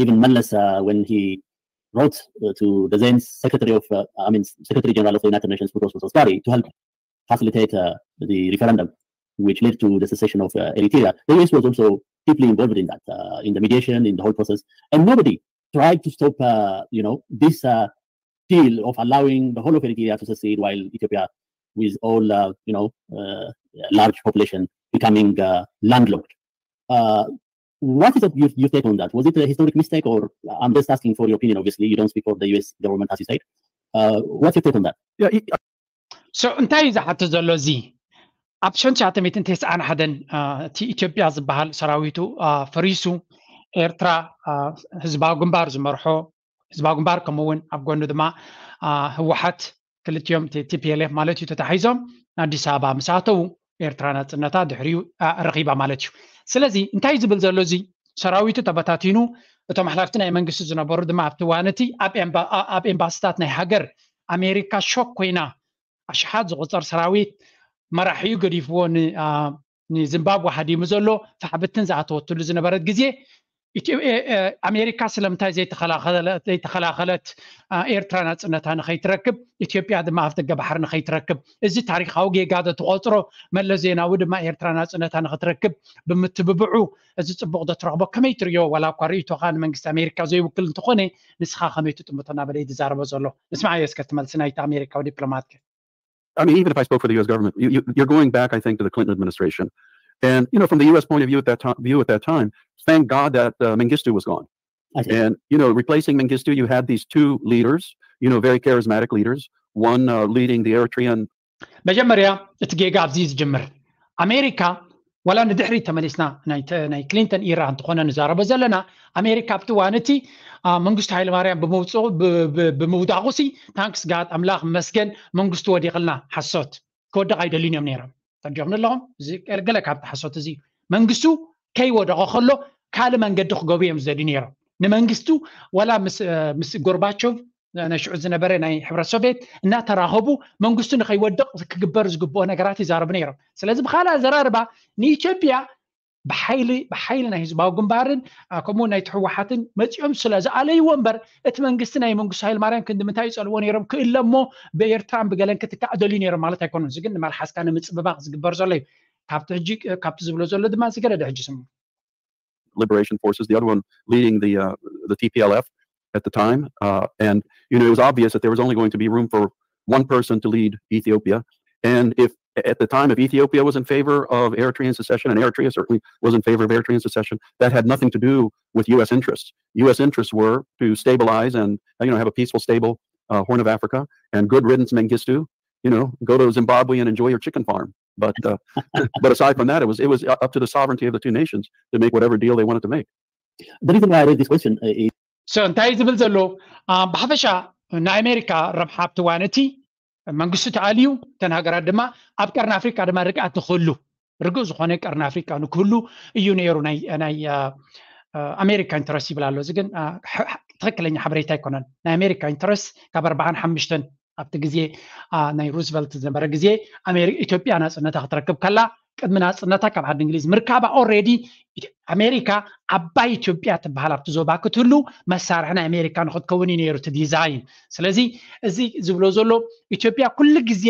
Even Meles, uh, when he wrote uh, to the then Secretary of, uh, I mean, Secretary General of the United Nations, Boutros Boutros-Ghali, to help facilitate uh, the referendum, which led to the secession of uh, Eritrea. The U S was also deeply involved in that, uh, in the mediation, in the whole process, and nobody tried to stop, uh, you know, this uh, deal of allowing the whole of Eritrea to secede while Ethiopia, with all, uh, you know, uh, large population, becoming uh, landlocked. Uh, what is your, your take on that? Was it a historic mistake, or I'm just asking for your opinion? Obviously, you don't speak for the U S government, as you said. Uh, what's your take on that? Yeah, it, so እንታይ እዩ ዝሓቶ ዘሎ እዚ ኣብ ሸንሻተ ሚእትን ተስዓን ሓደን እቲ ኢትዮጵያ ዝበሃል ሰራዊቱ ፈሪሱ ኤርትራ ህዝባዊ ግንባር ዝመርሖ ህዝባዊ ግንባር ከምኡ እውን ኣብ ጎኑ ድማ ህወሓት ክልቲኦም ቲፒኤልኤፍ ማለት እዩ ተታሒዞም ኣዲስ ኣበባ ምስ ኣተዉ ኤርትራ ናፅነታ ድሕሪኡ ረኺባ ማለት እዩ። ስለዚ እንታይ ዝብል ዘሎ እዚ ሰራዊቱ ተበታቲኑ እቶም ሓላፍቲ ናይ መንግስቲ ዝነበሩ ድማ ኣብቲ እዋን እቲ ኣብ ኤምባስታት ናይ ሃገር ኣሜሪካ ሾክ ኮይና ኣሽሓት ዝቁፀር ሰራዊት መራሒኡ ገዲፍዎ ንዚምባብወ ሃዲሙ ዘሎ ፋሕብትን ዝኣተወትሉ ዝነበረት ግዜ ኣሜሪካ ስለምንታይ ዘይተኸላኸለት ኤርትራ ናፅነታ ንኸይትረክብ ኢትዮጵያ ድማ ኣፍ ደገ ባሕሪ ንኸይትረክብ እዚ ታሪካዊ ጌጋ ዶ ትቆፅሮ? መለስ ዜናዊ ድማ ኤርትራ ናፅነታ ንኽትረክብ ብምትብብዑ እዚ ፅቡቅ ዶ ትረኽቦ? ከመይ ትሪኦ? ዋላ እኳ ርእይቶኻ ንመንግስቲ ኣሜሪካ ዘይውክል እንተኾነ ንስኻ ከመይ ትጥምቶ እናበለ እዩ ዝዛረቦ ዘሎ። ንስማዓዮ እስከ እቲ መልሲ ናይቲ ኣሜሪካዊ ዲፕሎማት። I mean, even if I spoke for the U S government, you, you, you're going back, I think, to the Clinton administration. And, you know, from the U S point of view at that time, view at that time, thank God that uh, Mengistu was gone. And, you know, replacing Mengistu, you had these two leaders, you know, very charismatic leaders, one uh, leading the Eritrean. መጀመርያ እቲ ጌጋ ኣብዚ ዝጅምር ኣሜሪካ ዋላ ንድሕሪ ተመሊስና ናይ ክሊንተን ኢራ እንተኾነ ንዛረቦ ዘለና ኣሜሪካ ኣብቲ እዋን እቲ መንግስቱ ሃይለማርያም ብምውፅኡ ብምውዳቑ ሲ ታንክስ ጋድ ኣምላኽ መስገን መንግስቱ ወዲቕልና ሓሶት ክወድቕ ኣይደልዩን እዮም ነይሮም። ተርዲኦም ኣለኹም እዚ ገለ ካብቲ ሓሶት እዚ መንግስቱ ከይወደቐ ከሎ ካልእ መንገዲ ክገቡ እዮም ዝደልዩ ነይሮም። ንመንግስቱ ዋላ ምስ ጎርባቾቭ ናይ ሽዑ ዝነበረ ናይ ሕብረት ሶቪየት እናተራኸቡ መንግስቱ ንኸይወድቕ ክግበር ዝግብኦ ነገራት ይዛረቡ ነይሮም። ስለዚ ብኻልእ ኣዘራርባ ንኢትዮጵያ ብሓይሊ ብሓይሊ ናይ ህዝባዊ ግንባርን ከምኡ ናይ ትሕወሓትን መፂኦም ስለ ዝኣለይዎ እምበር እቲ መንግስቲ ናይ መንግስቱ ሃይለማርያም ክንዲ ምንታይ ይፀልዎ ነይሮም ክእለ እሞ ብኤርትራን ብገለን ክትካእ ደልዩ ነይሮም ማለት ኣይኮኑን። እዚ ግን ንመልሓስካ ንምፅብባቕ ዝግበር ዘሎ እዩ። ካብቲ ሕጂ ካብቲ ዝብሎ ዘሎ ድማ ዝገደደ ሕጂ ስሙ Liberation Forces, the other one leading the uh, the T P L F at the time, uh, and you know it was obvious that there was only going to be room for one person to lead Ethiopia, and if at the time, if Ethiopia was in favor of Eritrean secession, and Eritrea certainly was in favor of Eritrean secession, that had nothing to do with U S interests. U S interests were to stabilize and, you know, have a peaceful, stable uh, Horn of Africa, and good riddance, Mengistu. You know, go to Zimbabwe and enjoy your chicken farm. But uh, but aside from that, it was it was up to the sovereignty of the two nations to make whatever deal they wanted to make. The reason why I raised this question uh, is so እንታይ ዝብል ዘሎ ብሓፈሻ ናይ ኣሜሪካ ረብሓ ኣብቲ ዋን እቲ መንግስቲ ተኣልዩ፣ እተን ሃገራት ድማ ኣብ ቀርኒ ኣፍሪካ ድማ ርግኣት ንክህሉ፣ ርግእ ዝኾነ ቀርኒ ኣፍሪካ ንክህሉ እዩ ነይሩ ናይ ኣሜሪካ ኢንተረስት ይብል ኣሎ። እዚ ግን ትክክለኛ ሓበሬታ ኣይኮነን። ናይ ኣሜሪካ ኢንተረስት ካብ ኣርባዓን ሓሙሽተን ኣብቲ ግዜ ናይ ሩዝቨልት ዝነበረ ግዜ ኢትዮጵያ ናፅነታ ክትረክብ ከላ፣ ቅድሚ ናፅነታ ካብ ዓዲ እንግሊዝ ምርካባ ኦልሬዲ ኣሜሪካ ዓባይ ኢትዮጵያ ትበሃል ኣብቲ ዞባ ክትህሉ መሳርሒ ናይ ኣሜሪካ ንክትከውን እዩ ነይሩ እቲ ዲዛይን። ስለዚ እዚ ዝብሎ ዘሎ ኢትዮጵያ ኩሉ ግዜ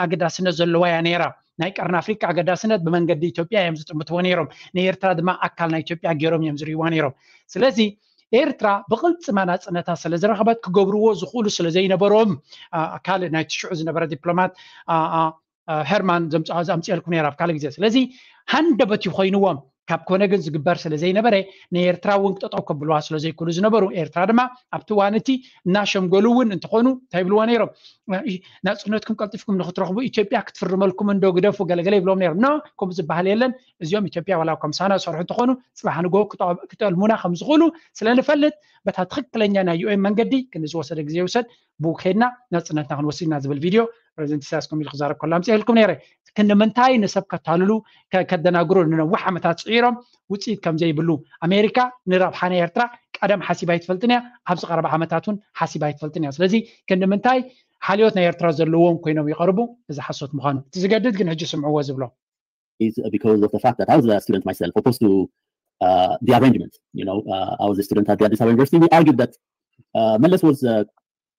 ኣገዳስነት ዘለዋ እያ ነይራ። ናይ ቀርኒ ኣፍሪካ ኣገዳስነት ብመንገዲ ኢትዮጵያ እዮም ዝጥምትዎ ነይሮም። ንኤርትራ ድማ ኣካል ናይ ኢትዮጵያ ገይሮም እዮም ዝርእይዋ ነይሮም። ስለዚ ኤርትራ ብቕልጽማ ናጽነታ ስለ ዝረኸበት ክገብርዎ ዝኽእሉ ስለ ዘይነበሮም ካልእ ናይ ትሽዑ ዝነበረ ዲፕሎማት ሄርማን ኣምፅኤልኩም ነይራ ኣብ ካልእ ግዜ። ስለዚ ሃንደበት ይኮይንዎም ካብ ኮነ ግን ዝግበር ስለ ዘይነበረ ንኤርትራ እውን ጠጠው ከብልዋ ስለ ዘይክእሉ ዝነበሩ ኤርትራ ድማ ኣብቲ ዋን እቲ እናሸምገሉ እውን እንትኾኑ እንታይ ይብልዋ ነይሮም? ናፅነትኩም ቀልጢፍኩም ንክትረኽቡ ኢትዮጵያ ክትፍርመልኩም እንዶ ግደፉ ገለገለ ይብሎም ነይሮም። ኖ፣ ከምኡ ዝበሃል የለን። እዚኦም ኢትዮጵያ ዋላ ከም ሳና ዝሰርሑ እንተኾኑ ፅባሕ ንጎ ክጠልሙና ከም ዝኽእሉ ስለ ንፈልጥ በታ ትክክለኛ ናይ ዩኤን መንገዲ ግን ዝወሰደ ግዜ ይውሰድ ብኡ ከይድና ናፅነትና ክንወስድ ኢና ዝብል ቪድዮ ፕሬዚደንት ኢሳያስ ኮሚሉ ክዛረብ ከሎ ኣምፅኤልኩም ነይረ። ክንዲ ምንታይ ንሰብ ከታልሉ ከደናግሩ ንነዊሕ ዓመታት ፅዒሮም ውፅኢት ከም ዘይብሉ ኣሜሪካ ንረብሓ ናይ ኤርትራ ቀደም ሓሲባ ኣይትፈልጥን እያ። ኣብዚ ቀረባ ዓመታት እውን ሓሲባ ኣይትፈልጥን እያ። ስለዚ ክንዲ ምንታይ ሓልዮት ናይ ኤርትራ ዘለዎም ኮይኖም ይቐርቡ፣ እዚ ሓሶት ምዃኑ እቲ ዝገድድ ግን ሕጂ ስምዕዎ ዝብሎ is because of the fact that I was a student myself, opposed to uh, the arrangement. You know, uh, I was a student at the Addis Ababa University. We argued that uh, Meles was uh,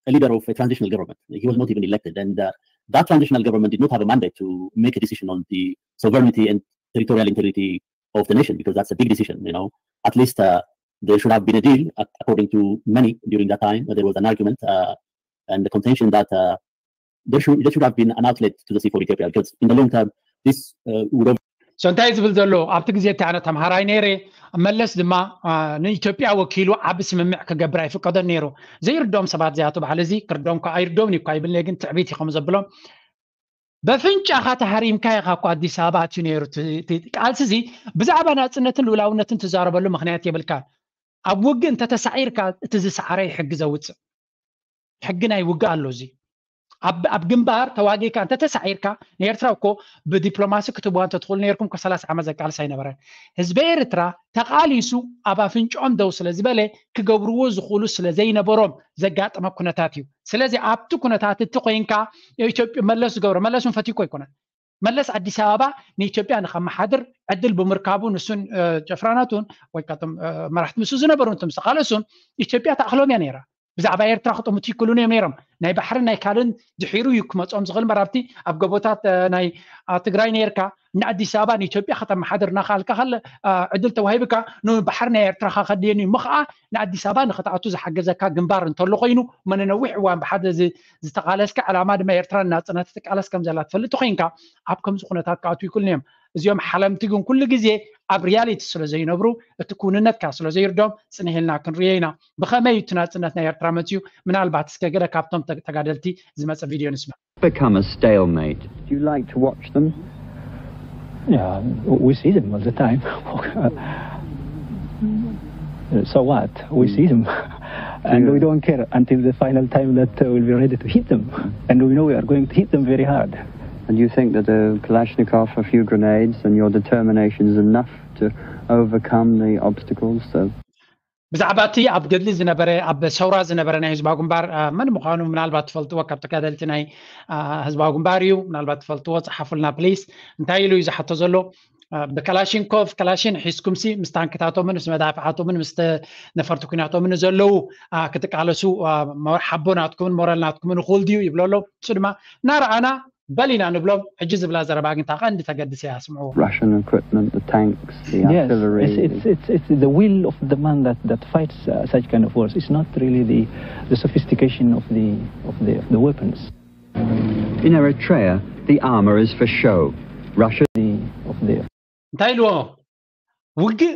a leader of a transitional government. He was not even elected, and uh, that transitional government did not have a mandate to make a decision on the sovereignty and territorial integrity of the nation, because that's a big decision. You know, at least uh, there should have been a deal, according to many during that time. There was an argument uh, and the contention that uh, there should there should have been an outlet to the sea for Ethiopia, because in the long term this uh, would have so እንታይ ዝብል ዘሎ ኣብቲ ግዜ እቲ ኣነ ተምሃራይ ነይረ። መለስ ድማ ንኢትዮጵያ ወኪሉ ዓቢ ስምምዕ ክገብር ኣይፍቀዶን ነይሩ። ዘይርድኦም ሰባት እዚኣቶ ባህሊ እዚ ክርድኦም እኳ ኣይርድኦም እኳ ይብል ግን ትዕቢት እዩ ከም ዘብሎም በፍንጫኻ ተሃሪምካ ኢኻ እኮ ኣዲስ ኣበባ ኣትዩ ነይሩ። ቃልሲ እዚ ብዛዕባ ናፅነትን ልኡላውነትን ትዛረበሉ ምክንያት የብልካ። ኣብ ውግእ እንተተሳዒርካ እቲ ዝሰዓረ ሕጊ ዘውፅእ ሕጊ ናይ ውግእ ኣሎ። እዚ ኣብ ግንባር ተዋጊእካ እንተተሳዒርካ ንኤርትራ እኮ ብዲፕሎማሲ ክትብዋ እንተትኽእሉ ነርኩም ከ ሰላሳ ዓመት ዘቃልስ ኣይነበረን። ህዝቢ ኤርትራ ተቓሊሱ ኣብ ኣፍንጭኦም ደው ስለ ዝበለ ክገብርዎ ዝኽእሉ ስለ ዘይነበሮም ዘጋጠመ ኩነታት እዩ። ስለዚ ኣብቲ ኩነታት እቲ ኮይንካ ኢትዮጵያ መለስ ዝገብሮ መለስ እውን ፈትዩ እኮ ኣይኮነን። መለስ ኣዲስ ኣበባ ንኢትዮጵያ ንኸመሓድር ዕድል ብምርካቡ ንሱን ጨፍራናቱን ወይ ካቶም መራሕቲ ምስኡ ዝነበሩ እንቶም ዝተቓለሱን ኢትዮጵያ ተኣኽሎም እያ ነይራ። ብዛዕባ ኤርትራ ክጥምቱ ይክእሉን እዮም ነይሮም። ናይ ባሕርን ናይ ካልእን ድሒሩ እዩ ክመፅኦም ዝኽእል እምበር ኣብቲ ኣብ ገቦታት ናይ ትግራይ ነይርካ ንኣዲስ ኣበባ ንኢትዮጵያ ከተመሓድር እናኸኣልካ ከለ ዕድል ተዋሂብካ ንባሕሪ ናይ ኤርትራኻ ከድልየኒ እሞ ከዓ ንኣዲስ ኣበባ ንክትኣቱ ዝሓገዘካ ግንባር እንተሎ ኮይኑ መነነዊሕ እዋን ብሓደ ዝተቃለስካ ዕላማ ድማ ኤርትራ ናፅነት ትቃለስ ከም ዘላ ትፈልጥ ኮይንካ ኣብ ከምዚ ኩነታት ክኣቱ ይክእሉን እዮም። እዚኦም ሓለምቲ ግን ኩሉ ግዜ ኣብ ሪያሊቲ ስለ ዘይነብሩ እቲ ክውንነት ከዓ ስለ ዘይርዶም ፅንሕ ኢልና ክንሪኦ ኢና። ብኸመይ እቲ ናፅነት ናይ ኤርትራ መፅዩ? ምናልባት እስከ ገለ ካብቶም ተጋደልቲ ዝመፀ ቪድዮ ንስማ። Become a stalemate. Do you like to watch them? Yeah, we see them all the time. So what? We see them. And we don't care until the final time that uh, we'll be ready to hit them. And we know we are going to hit them very hard. And you think that a Kalashnikov, a few grenades, and your determination is enough to overcome the obstacles? That... ብዛዕባ እቲ ኣብ ገድሊ ዝነበረ ኣብ ሰውራ ዝነበረ ናይ ህዝባዊ ግንባር መን ምዃኑ ምናልባት ትፈልጥዎ ካብ ተጋደልቲ ናይ ህዝባዊ ግንባር እዩ። ምናልባት ትፈልጥዎ ፀሓፉልና ፕሊስ። እንታይ ኢሉ እዩ ዝሓቶ ዘሎ? ብከላሽንኮቭ ከላሽን ሒዝኩምሲ ምስ ታንክታቶምን ምስ መዳፍዓቶምን ምስ ነፈርቲ ኩናቶምን ዘለዉ ክትቃለሱ ሓቦ ናትኩምን ሞራል ናትኩምን እኹል ድዩ ይብሎ ኣሎ። እሱ ድማ እናረኣና በል ኢና ንብሎም። ሕጂ ዝብላ ዘረባ ግን እታ ቀንዲ ተገድስ እያ፣ ስምዕዎ። Russian equipment, the tanks, the Yes, artillery. it's, it's, it's, it's the will of the man that, that fights uh, such kind of wars. It's not really the, the sophistication of the, of the, of the weapons. In Eritrea, the armor is for show. Russia. እንታይ ኢልዎ? ውግእ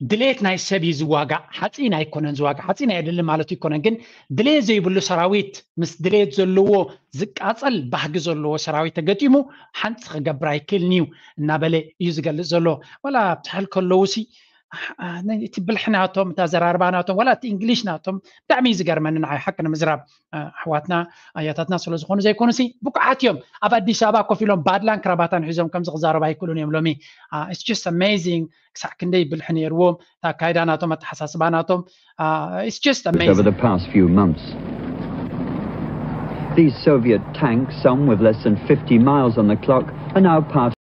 ድሌት ናይ ሰብ እዩ ዝዋጋእ፣ ሓፂን ኣይኮነን ዝዋጋእ። ሓፂን ኣየድልን ማለት ኣይኮነን፣ ግን ድሌት ዘይብሉ ሰራዊት ምስ ድሌት ዘለዎ ዝቃፀል ባህጊ ዘለዎ ሰራዊት ተገጢሙ ሓንቲ ክገብር ኣይክእልን እዩ እናበለ እዩ ዝገልፅ ዘሎ። ዋላ ኣብቲ ሕል ከለዉ ሲ እቲ ብልሒ ናቶም፣ እቲ ኣዘራርባ ናቶም፣ ዋላ እቲ እንግሊሽ ናቶም ብጣዕሚ እዩ ዝገርመኒ ንዓይ ሓቂ ንምዝራብ። ኣሕዋትና ኣያታትና ስለ ዝኾኑ ዘይኮኑ ሲ ብቁዓት እዮም። ኣብ ኣዲስ ኣበባ ኮፍ ኢሎም ባድላን ክራባታን ሒዞም ከምዚ ክዛረቡ ኣይክእሉን እዮም ሎሚ። It's just amazing ክሳዕ ክንደይ ብልሒ ነይርዎም፣ እቲ ኣካይዳ ናቶም፣ ኣተሓሳስባ ናቶም። It's just over amazing. The past few months. These Soviet tanks, some with less than fifty miles on the clock, are now passing.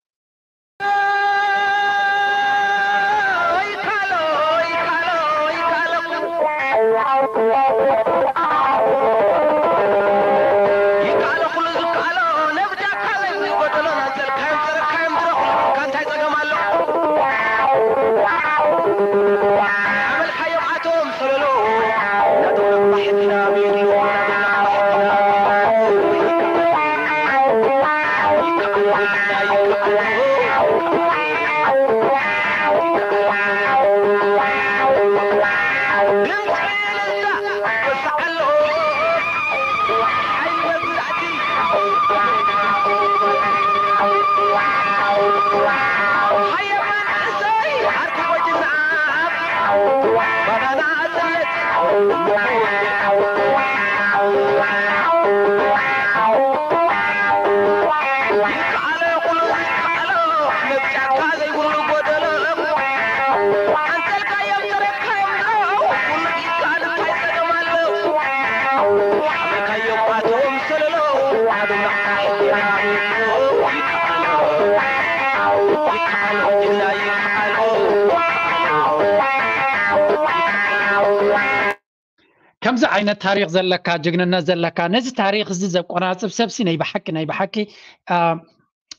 ከምዚ ዓይነት ታሪኽ ዘለካ፣ ጅግንነት ዘለካ፣ ነዚ ታሪኽ እዚ ዘቆናጽብ ሰብሲ ናይ ብሓቂ ናይ ብሓቂ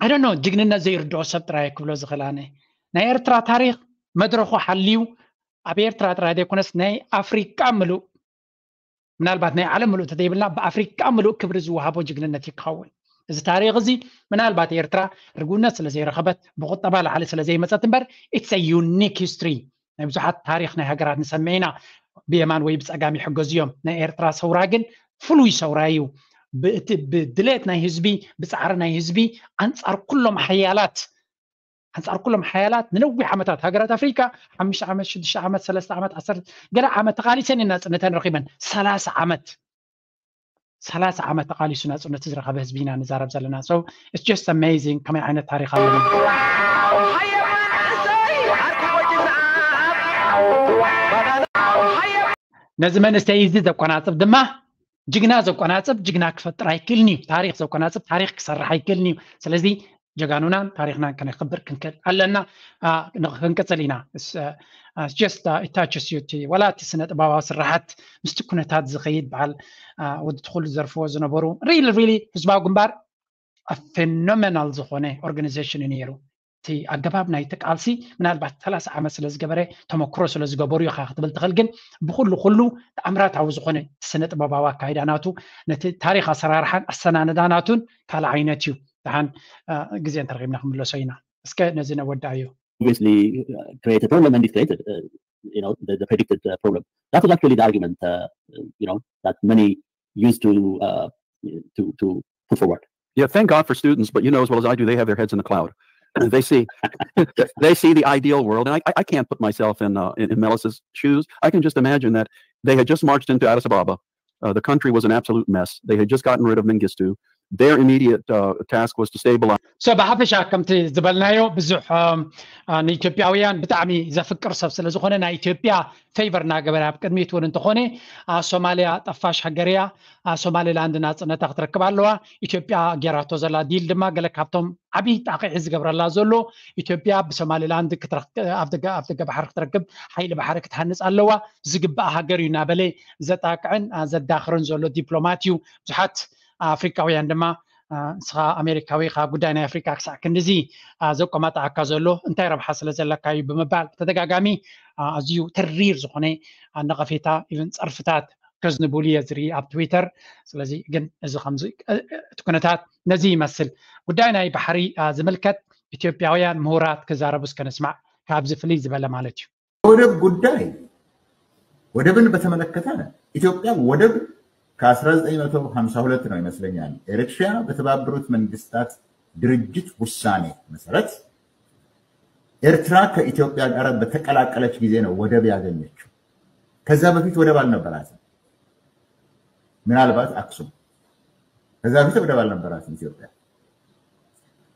ኣይ ዶንት ኖ፣ ጅግንነት ዘይርድኦ ሰብ ጥራይ ክብሎ ዝኽእል ኣነ። ናይ ኤርትራ ታሪኽ መድረኹ ሓልዩ ኣብ ኤርትራ ጥራይ ዘይኮነስ ናይ ኣፍሪቃ ምሉእ፣ ምናልባት ናይ ዓለም ምሉእ ተዘይብልና ብኣፍሪቃ ምሉእ ክብሪ ዝወሃቦ ጅግንነት እዩ ክኸውን። እዚ ታሪኽ እዚ ምናልባት ኤርትራ ርግውነት ስለ ዘይረኸበት ብቁጠባ ላዕሊ ስለ ዘይመጸት እምበር it's a unique history። ናይ ብዙሓት ታሪኽ ናይ ሃገራት ንሰምዕ ኢና፣ ብየማን ወይ ብጸጋም ይሕገዙ እዮም። ናይ ኤርትራ ሰውራ ግን ፍሉይ ሰውራ እዩ። ብእቲ ብድሌት ናይ ህዝቢ፣ ብጻዕሪ ናይ ህዝቢ ኣንጻር ኩሎም ሓያላት ኣንጻር ኩሎም ሓያላት ንነዊሕ ዓመታት ሃገራት ኣፍሪካ ሓሙሽተ ዓመት ሽዱሽተ ዓመት ሰለስተ ዓመት ዓሰርተ ገለ ዓመት ተቓሊሰን እየን ናጽነተን ረኺበን። ሰላሳ ዓመት ሰላሳ ዓመት ተቓሊሱ ናጽነቱ ዝረኸበ ህዝቢ ኢና ንዛረብ ዘለና። So it's just amazing ከመይ ዓይነት ታሪኽ ኣለና። ነዚ መንእሰይ እዚ ዘቆናጽብ ድማ ጅግና ዘቆናጽብ ጅግና ክፈጥር ኣይክእልን እዩ። ታሪኽ ዘቆናጽብ ታሪኽ ክሰርሕ ኣይክእልን እዩ። ስለዚ ጀጋኑናን ታሪኽናን ከነኽብር ክንክእል ኣለና። ክንቅፅል ኢና። Just touches you እቲ ዋላ እቲ ስነ ጥበባዊ ስራሓት ምስቲ ኩነታት ዝኸይድ በዓል ወዲ ትኹል ዝዘርፍዎ ዝነበሩ ሪሊ ሪሊ ህዝባዊ ግንባር ፌኖሜናል ዝኾነ ኦርጋናይዜሽን እዩ ነይሩ። እቲ ኣገባብ ናይቲ ቃልሲ ምናልባት ሰላሳ ዓመት ስለ ዝገበረ ተመክሮ ስለ ዝገበሩ ኢኻ ክትብል ትኽእል፣ ግን ብኩሉ ኩሉ ተኣምራታዊ ዝኾነ ስነ ጥበባዊ ኣካይዳ ናቱ ነቲ ታሪኽ ኣሰራርሓን ኣሰናንዳ ናቱን ካልእ ዓይነት እዩ። ደሓን ግዜ እንተረኺብና ክምለሶ ኢና። እስከ ነዚ ነወዳእዮ። Obviously uh, created problem and it created uh, you know the, the predicted uh, problem. That was actually the argument uh, you know that many used to uh, to to put forward. Yeah, thank God for students, but you know as well as I do, they have their heads in the cloud. They see they see the ideal world, and I, I can't put myself in, uh, in in Melis's shoes. I can just imagine that they had just marched into Addis Ababa. Uh, the country was an absolute mess. They had just gotten rid of Mengistu. Their immediate uh, task was to stabilize. So ብሓፈሻ ከምቲ ዝበልናዮ ብዙሕ ንኢትዮጵያውያን ብጣዕሚ ዘፍቅር ሰብ ስለ ዝኾነ ናይ ኢትዮጵያ ፌቨር እናገበረ ኣብ ቅድሚት እውን እንተኾነ ሶማልያ ጠፋሽ ሃገር እያ። ሶማሊላንድ ናፅነታ ክትረክብ ኣለዋ። ኢትዮጵያ ጌራቶ ዘላ ዲል ድማ ገለ ካብቶም ዓብዪ ጣቕዒ ዝገብረላ ዘሎ ኢትዮጵያ ብሶማሊላንድ ኣብ ደገ ባሕሪ ክትረክብ ሓይሊ ባሕሪ ክትሃንፅ ኣለዋ። ዝግባእ ሃገር እዩ እናበለ ዘጣቅዕን ዘዳኽርን ዘሎ ዲፕሎማት እዩ። ብዙሓት ኣፍሪካውያን ድማ ንስኻ ኣሜሪካዊ ኢኻ፣ ጉዳይ ናይ ኣፍሪካ ክሳዕ ክንድዚ ዘቆማጣዓካ ዘሎ እንታይ ረብሓ ስለ ዘለካ እዩ ብምባል ብተደጋጋሚ ኣዝዩ ተሪር ዝኾነ ነቐፌታ ኢቨን ፀርፍታት ከዝንቡሉ እየ ዝርኢ ኣብ ትዊተር። ስለዚ ግን እዚ ከምዚ እቲ ኩነታት ነዚ ይመስል። ጉዳይ ናይ ባሕሪ ዝምልከት ኢትዮጵያውያን ምሁራት ክዛረቡ እስከ ንስማዕ፣ ካብዚ ፍልይ ዝበለ ማለት እዩ። ወደብ ጉዳይ፣ ወደብን በተመለከተ ኢትዮጵያ ወደብ ከ1952 ነው ይመስለኛል ኤሪትሪያ በተባበሩት መንግስታት ድርጅት ውሳኔ መሰረት ኤርትራ ከኢትዮጵያ ጋር በተቀላቀለች ጊዜ ነው ወደብ ያገኘችው። ከዛ በፊት ወደብ አልነበራትም። ምናልባት አክሱም፣ ከዛ በፊት ወደብ አልነበራትም ኢትዮጵያ።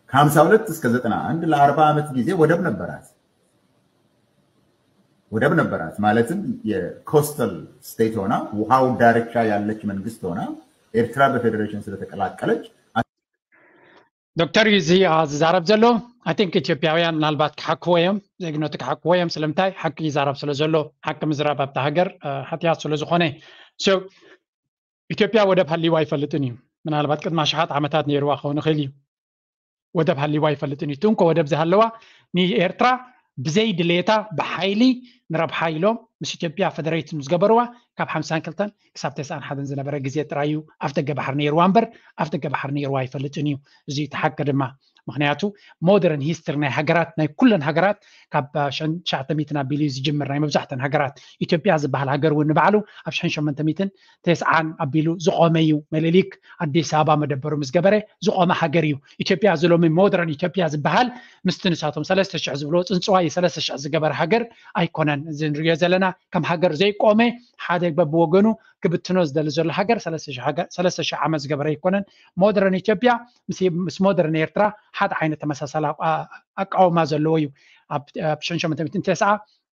ከ52 እስከ 91 ለ40 ዓመት ጊዜ ወደብ ነበራት። ወደብ ነበራት ማለትም የ coastal state ሆና፣ ውሃው ዳርቻ ያለች መንግስት ሆና፣ ኤርትራ በፌዴሬሽን ስለተቀላቀለች። ዶክተር እዩ እዚ ዝዛረብ ዘሎ። I think ኢትዮጵያውያን ምናልባት ክሓክዎ እዮም፣ ዜግነቱ ክሓክዎ እዮም። ስለምንታይ? ሓቂ ይዛረብ ስለ ዘሎ፣ ሓቂ ምዝራብ ኣብታ ሃገር ሓትያት ስለ ዝኾነ። ኢትዮጵያ ወደብ ሃሊዋ ኣይፈልጥን እዩ። ምናልባት ቅድሚ ኣሽሓት ዓመታት ነይርዋ ክኸውን ይኽእል እዩ። ወደብ ሃሊዋ ኣይፈልጥን እዩ። ትንኮ ወደብ ዝሃለዋ ንኤርትራ ብዘይ ድሌታ ብሓይሊ ንረብሓ ኢሎም ምስ ኢትዮጵያ ፈደሬሽን ዝገበርዋ ካብ ሓምሳን ክልተን ክሳብ ተስዓን ሓደን ዝነበረ ግዜ ጥራይ እዩ ኣፍደገ ባሕሪ ነይርዋ እምበር ኣፍደገ ባሕሪ ነይርዋ ኣይፈልጥን እዩ። እዚ እቲ ሓቂ ድማ። ምክንያቱ ሞደርን ሂስትሪ ናይ ሃገራት፣ ናይ ኩለን ሃገራት ካብ ሽሕን ትሽዓተ ሚእትን ኣቢሉ እዩ ዝጅምር። ናይ መብዛሕተን ሃገራት፣ ኢትዮጵያ ዝበሃል ሃገር እውን ንባዕሉ ኣብ ሽሕን ሸሞንተ ሚእትን ተስዓን ኣቢሉ ዝቆመ እዩ። መለሊክ ኣዲስ ኣበባ መደበሩ ምስ ገበረ ዝቆመ ሃገር እዩ። ኢትዮጵያ ዝሎሚ ሞደርን ኢትዮጵያ ዝበሃል ምስቲ ንሳቶም ሰለስተ ሽሕ ዝብልዎ ጽንጽዋይ ሰለስተ ሽሕ ዝገበረ ሃገር ኣይኮነን። እዚ ንሪኦ ዘለና ከም ሃገር ዘይቆመ፣ ሓደ በብወገኑ ክብትኖ ዝደሊ ዘሎ ሃገር ሰለስተ ሽሕ ዓመት ዝገበረ ኣይኮነን። ሞደርን ኢትዮጵያ ምስ ሞደርን ኤርትራ ሓደ ዓይነት ተመሳሳሊ ኣቃውማ ዘለዎ እዩ። ኣብ ሽሕን ሸሞንተ ሚእትን ተስዓ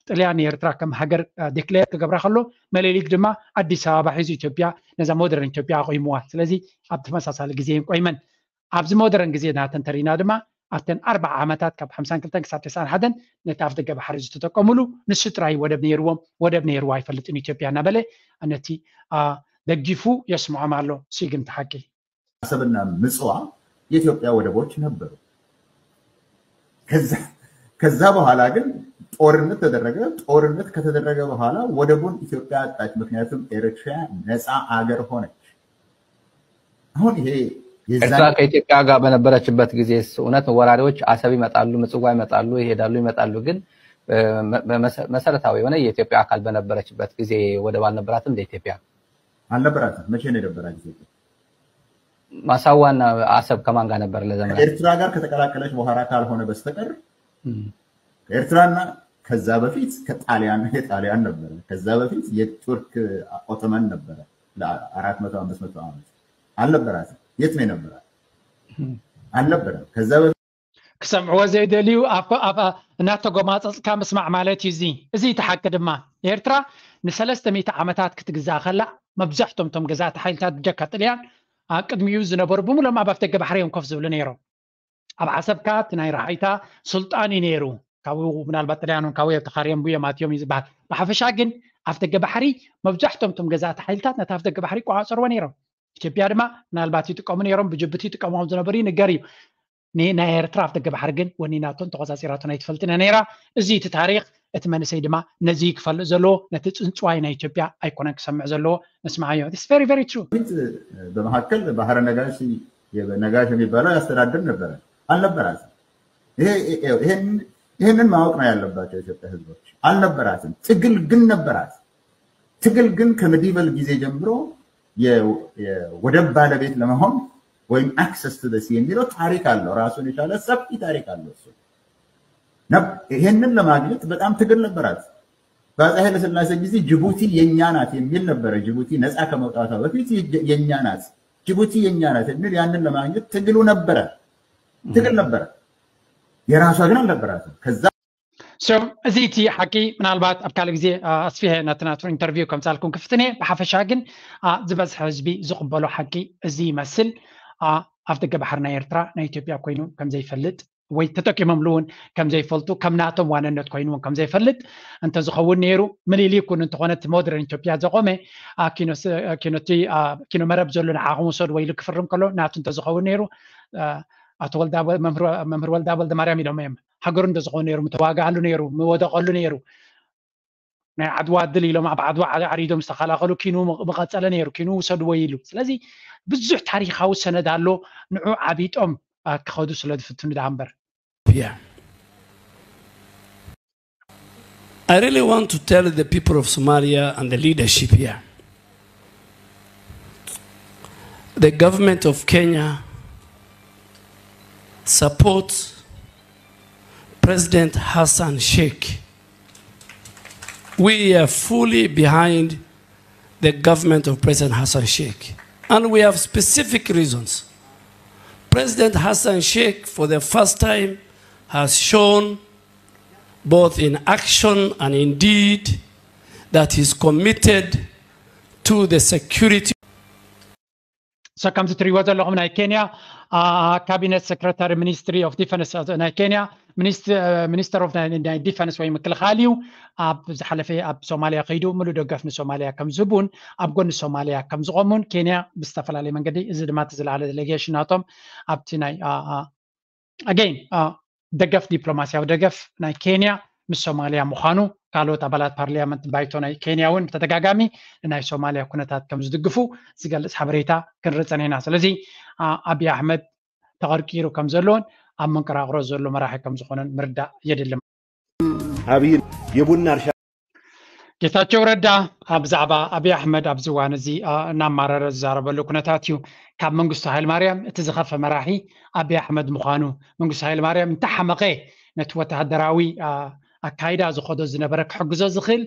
ጥልያን ንኤርትራ ከም ሃገር ዲክሌር ክገብራ ከሎ፣ መለሊክ ድማ ኣዲስ ኣበባ ሒዙ ኢትዮጵያ ነዛ ሞደርን ኢትዮጵያ ኣቑይምዋ። ስለዚ ኣብ ተመሳሳሊ ግዜ እዮም ቆይመን። ኣብዚ ሞደርን ግዜ ናተን ተሪና ድማ ኣብተን ኣርባዓ ዓመታት ካብ ሓምሳን ክልተን ክሳብ ተስዓን ሓደን ነቲ ኣፍደገ ባሕሪ ዝተጠቀሙሉ ንሱ ጥራይ ወደብ ነይርዎም፣ ወደብ ነይርዋ ኣይፈልጥን ኢትዮጵያ እናበለ ነቲ ደጊፉ የስምዖም ኣሎ። ስግምቲ ሓቂ። ዓሰብና ምጽዋ የኢትዮጵያ ወደቦች ነበሩ። ከዛ በኋላ ግን ጦርነት ተደረገ። ጦርነት ከተደረገ በኋላ ወደቡን ኢትዮጵያ አጣች። ምክንያቱም ኤሪትሪያ ነፃ አገር ሆነች። አሁን ይሄ ኤርትራ ከኢትዮጵያ ጋር በነበረችበት ጊዜ እውነት ወራሪዎች አሰብ ይመጣሉ፣ ምጽዋ ይመጣሉ፣ ይሄዳሉ፣ ይመጣሉ። ግን መሰረታዊ የሆነ የኢትዮጵያ አካል በነበረችበት ጊዜ ወደብ አልነበራትም እንደ ኢትዮጵያ? አልነበራትም። መቼ ነው የነበራት ኢትዮጵያ? ማሳዋና አሰብ ከማን ጋር ነበር ለዘመናት? ኤርትራ ጋር ከተቀላቀለች በኋላ ካልሆነ በስተቀር ኤርትራና ከዛ በፊት ከጣሊያን፣ የጣሊያን ነበረ። ከዛ በፊት የቱርክ ኦቶማን ነበረ። ለ400 500 ዓመት አልነበራትም። የት ነው የነበራት? አልነበረም። ከዛ በፊት ክሰምዕዎ ዘይደልዩ እናተጎማፀፅካ ምስማዕ ማለት እዩ። እዚ እዚ እቲ ሓቂ ድማ። ኤርትራ ንሰለስተ ሚእቲ ዓመታት ክትግዛእ ከላ መብዛሕቶም እቶም ገዛእቲ ሓይልታት ብጀካ ጥልያን ቅድሚኡ ዝነበሩ ብምሎም ኣብ ኣፍደገ ባሕሪ እዮም ኮፍ ዝብሉ ነይሮም። ኣብ ዓሰብካ እቲ ናይ ረሓይታ ሱልጣን እዩ ነይሩ። ካብኡ ምናልባት ጥልያን እውን ካብኡ እዮም ተኻርዮም ብዮም ኣትዮም እዩ ዝበሃል። ብሓፈሻ ግን ኣፍደገ ባሕሪ መብዛሕቶም እቶም ገዛእቲ ሓይልታት ነቲ ኣፍደገ ባሕሪ ይቆፃፀርዎ ነይሮም። ኢትዮጵያ ድማ ምናልባት ይጥቀሙ ነይሮም፣ ብጅቡቲ ይጥቀምዎም ዝነበሩ ይንገር እዩ። ናይ ኤርትራ ኣፍደገ ባሕሪ ግን ወኒናቶን ተቆፃፂራቶን ኣይትፈልጥን እያ ነይራ። እዚ እቲ ታሪክ፣ እቲ መንእሰይ ድማ ነዚ ክፈልጥ ዘለዎ፣ ነቲ ፅንፅዋይ ናይ ኢትዮጵያ ኣይኮነን ክሰምዕ ዘለዎ። ንስምዓዮ። It's very very true። በመካከል ባህረ ነጋሽ ነጋሽ የሚባለው ያስተዳድር ነበረ። አልነበራትም። ይሄንን ማወቅ ነው ያለባቸው የኢትዮጵያ ህዝቦች። አልነበራትም። ትግል ግን ነበራት። ትግል ግን ከመዲቨል ጊዜ ጀምሮ የወደብ ባለቤት ለመሆን ወይም access to the sea የሚለው ታሪክ አለው። ራሱን የቻለ ሰፊ ታሪክ አለው። እሱ ይሄንን ለማግኘት በጣም ትግል ነበራት። በአፄ ኃይለሥላሴ ጊዜ ጅቡቲ የኛ ናት የሚል ነበረ። ጅቡቲ ነፃ ከመውጣቷ በፊት የኛ ናት፣ ጅቡቲ የኛ ናት የሚል፣ ያንን ለማግኘት ትግሉ ነበረ፣ ትግል ነበረ። የራሷ ግን አልነበራትም። ከዛ እዚ እቲ ሓቂ ምናልባት ኣብ ካልእ ግዜ ኣስፊሐ ነቲ ናቱ ኢንተርቪው ከምፃልኩም ክፍትን እየ። ብሓፈሻ ግን ዝበዝሐ ህዝቢ ዝቕበሎ ሓቂ እዚ ይመስል። ኣፍደገ ባሕሪ ናይ ኤርትራ ናይ ኢትዮጵያ ኮይኑ ከምዘይፈልጥ ወይ ተጠቂሞምሉ እውን ከምዘይፈልጡ፣ ከም ናቶም ዋንነት ኮይኑ እውን ከምዘይፈልጥ እንተዝኸውን ነይሩ፣ ምኒልክ እውን እንተኾነ እቲ ሞደርን ኢትዮጵያ ዘቆመ ኪኖ መረብ ዘሎ ንዓኹም ውሰድ ወይ ኢሉ ክፍርም ከሎ ናቱ እንተዝኸውን ነይሩ፣ ኣቶ መምህር ወልዳ ወልደማርያም ኢሎም እዮም። ሃገሩ እንተዝኸውን ነይሩ ምተዋግኣሉ ነይሩ፣ ምወደቐሉ ነይሩ። ናይ ዓድዋ ድል ኢሎም ኣብ ዓድዋ ዓሪዶም ዝተኸላኸሉ፣ ኪኑ መቐፀለ ነይሩ፣ ኪኑ ውሰድዎ ኢሉ። ስለዚ ብዙሕ ታሪኻዊ ሰነድ ኣሎ። ንዑ ዓቢጦም ክኸዱ ስለ ዝፍትኑ ደኣ እምበር። I really want to tell the people of Somalia and the leadership here. The government of Kenya supports President Hassan Sheikh. We are fully behind the government of President Hassan Sheikh, and we have specific reasons. President Hassan Sheikh, for the first time, has shown, both in action and in deed, that he's committed to the security. So ከምዚ ትሪእዎ ዘለኹም ናይ ኬንያ ካቢነት ሰክረታሪ ሚኒስትሪ ኦፍ ዲፈንስ ናይ ኬንያ ሚኒስተር ኦፍ ናይ ዲፈንስ ወይ ምክልኻል እዩ። ኣብ ዝሓለፈ ኣብ ሶማሊያ ከይዱ ሙሉእ ደገፍ ንሶማሊያ ከም ዝህቡን ኣብ ጎኒ ሶማሊያ ከም ዝቆሙን ኬንያ ብዝተፈላለየ መንገዲ፣ እዚ ድማ እቲ ዝለዓለ ዴሌጌሽን ናቶም ኣብቲ ናይ ኣገይን ደገፍ፣ ዲፕሎማሲያዊ ደገፍ ናይ ኬንያ ምስ ሶማሊያ ምዃኑ፣ ካልኦት ኣባላት ፓርሊያመንት ባይቶ ናይ ኬንያ እውን ብተደጋጋሚ ንናይ ሶማሊያ ኩነታት ከም ዝድግፉ ዝገልጽ ሓበሬታ ክንርኢ ጸኒሕና። ስለዚ ኣቢይ ኣሕመድ ተቐርቂሩ ከም ዘሎን ኣብ መንቀራቕሮ ዘሎ መራሒ ከም ዝኾነን ምርዳእ የድሊ። ኣብይ የቡና እርሻ ጌታቸው ረዳ ብዛዕባ ኣብይ ኣሕመድ ኣብዚ እዋን እዚ እናማረረ ዝዛረበሉ ኩነታት እዩ። ካብ መንግስቱ ሃይለማርያም እቲ ዝኸፈ መራሒ ኣብይ ኣሕመድ ምዃኑ፣ መንግስቱ ሃይለማርያም እንተሓመቐ ነቲ ወተሃደራዊ ኣካይዳ ዝኸዶ ዝነበረ ክሕግዞ ዝኽእል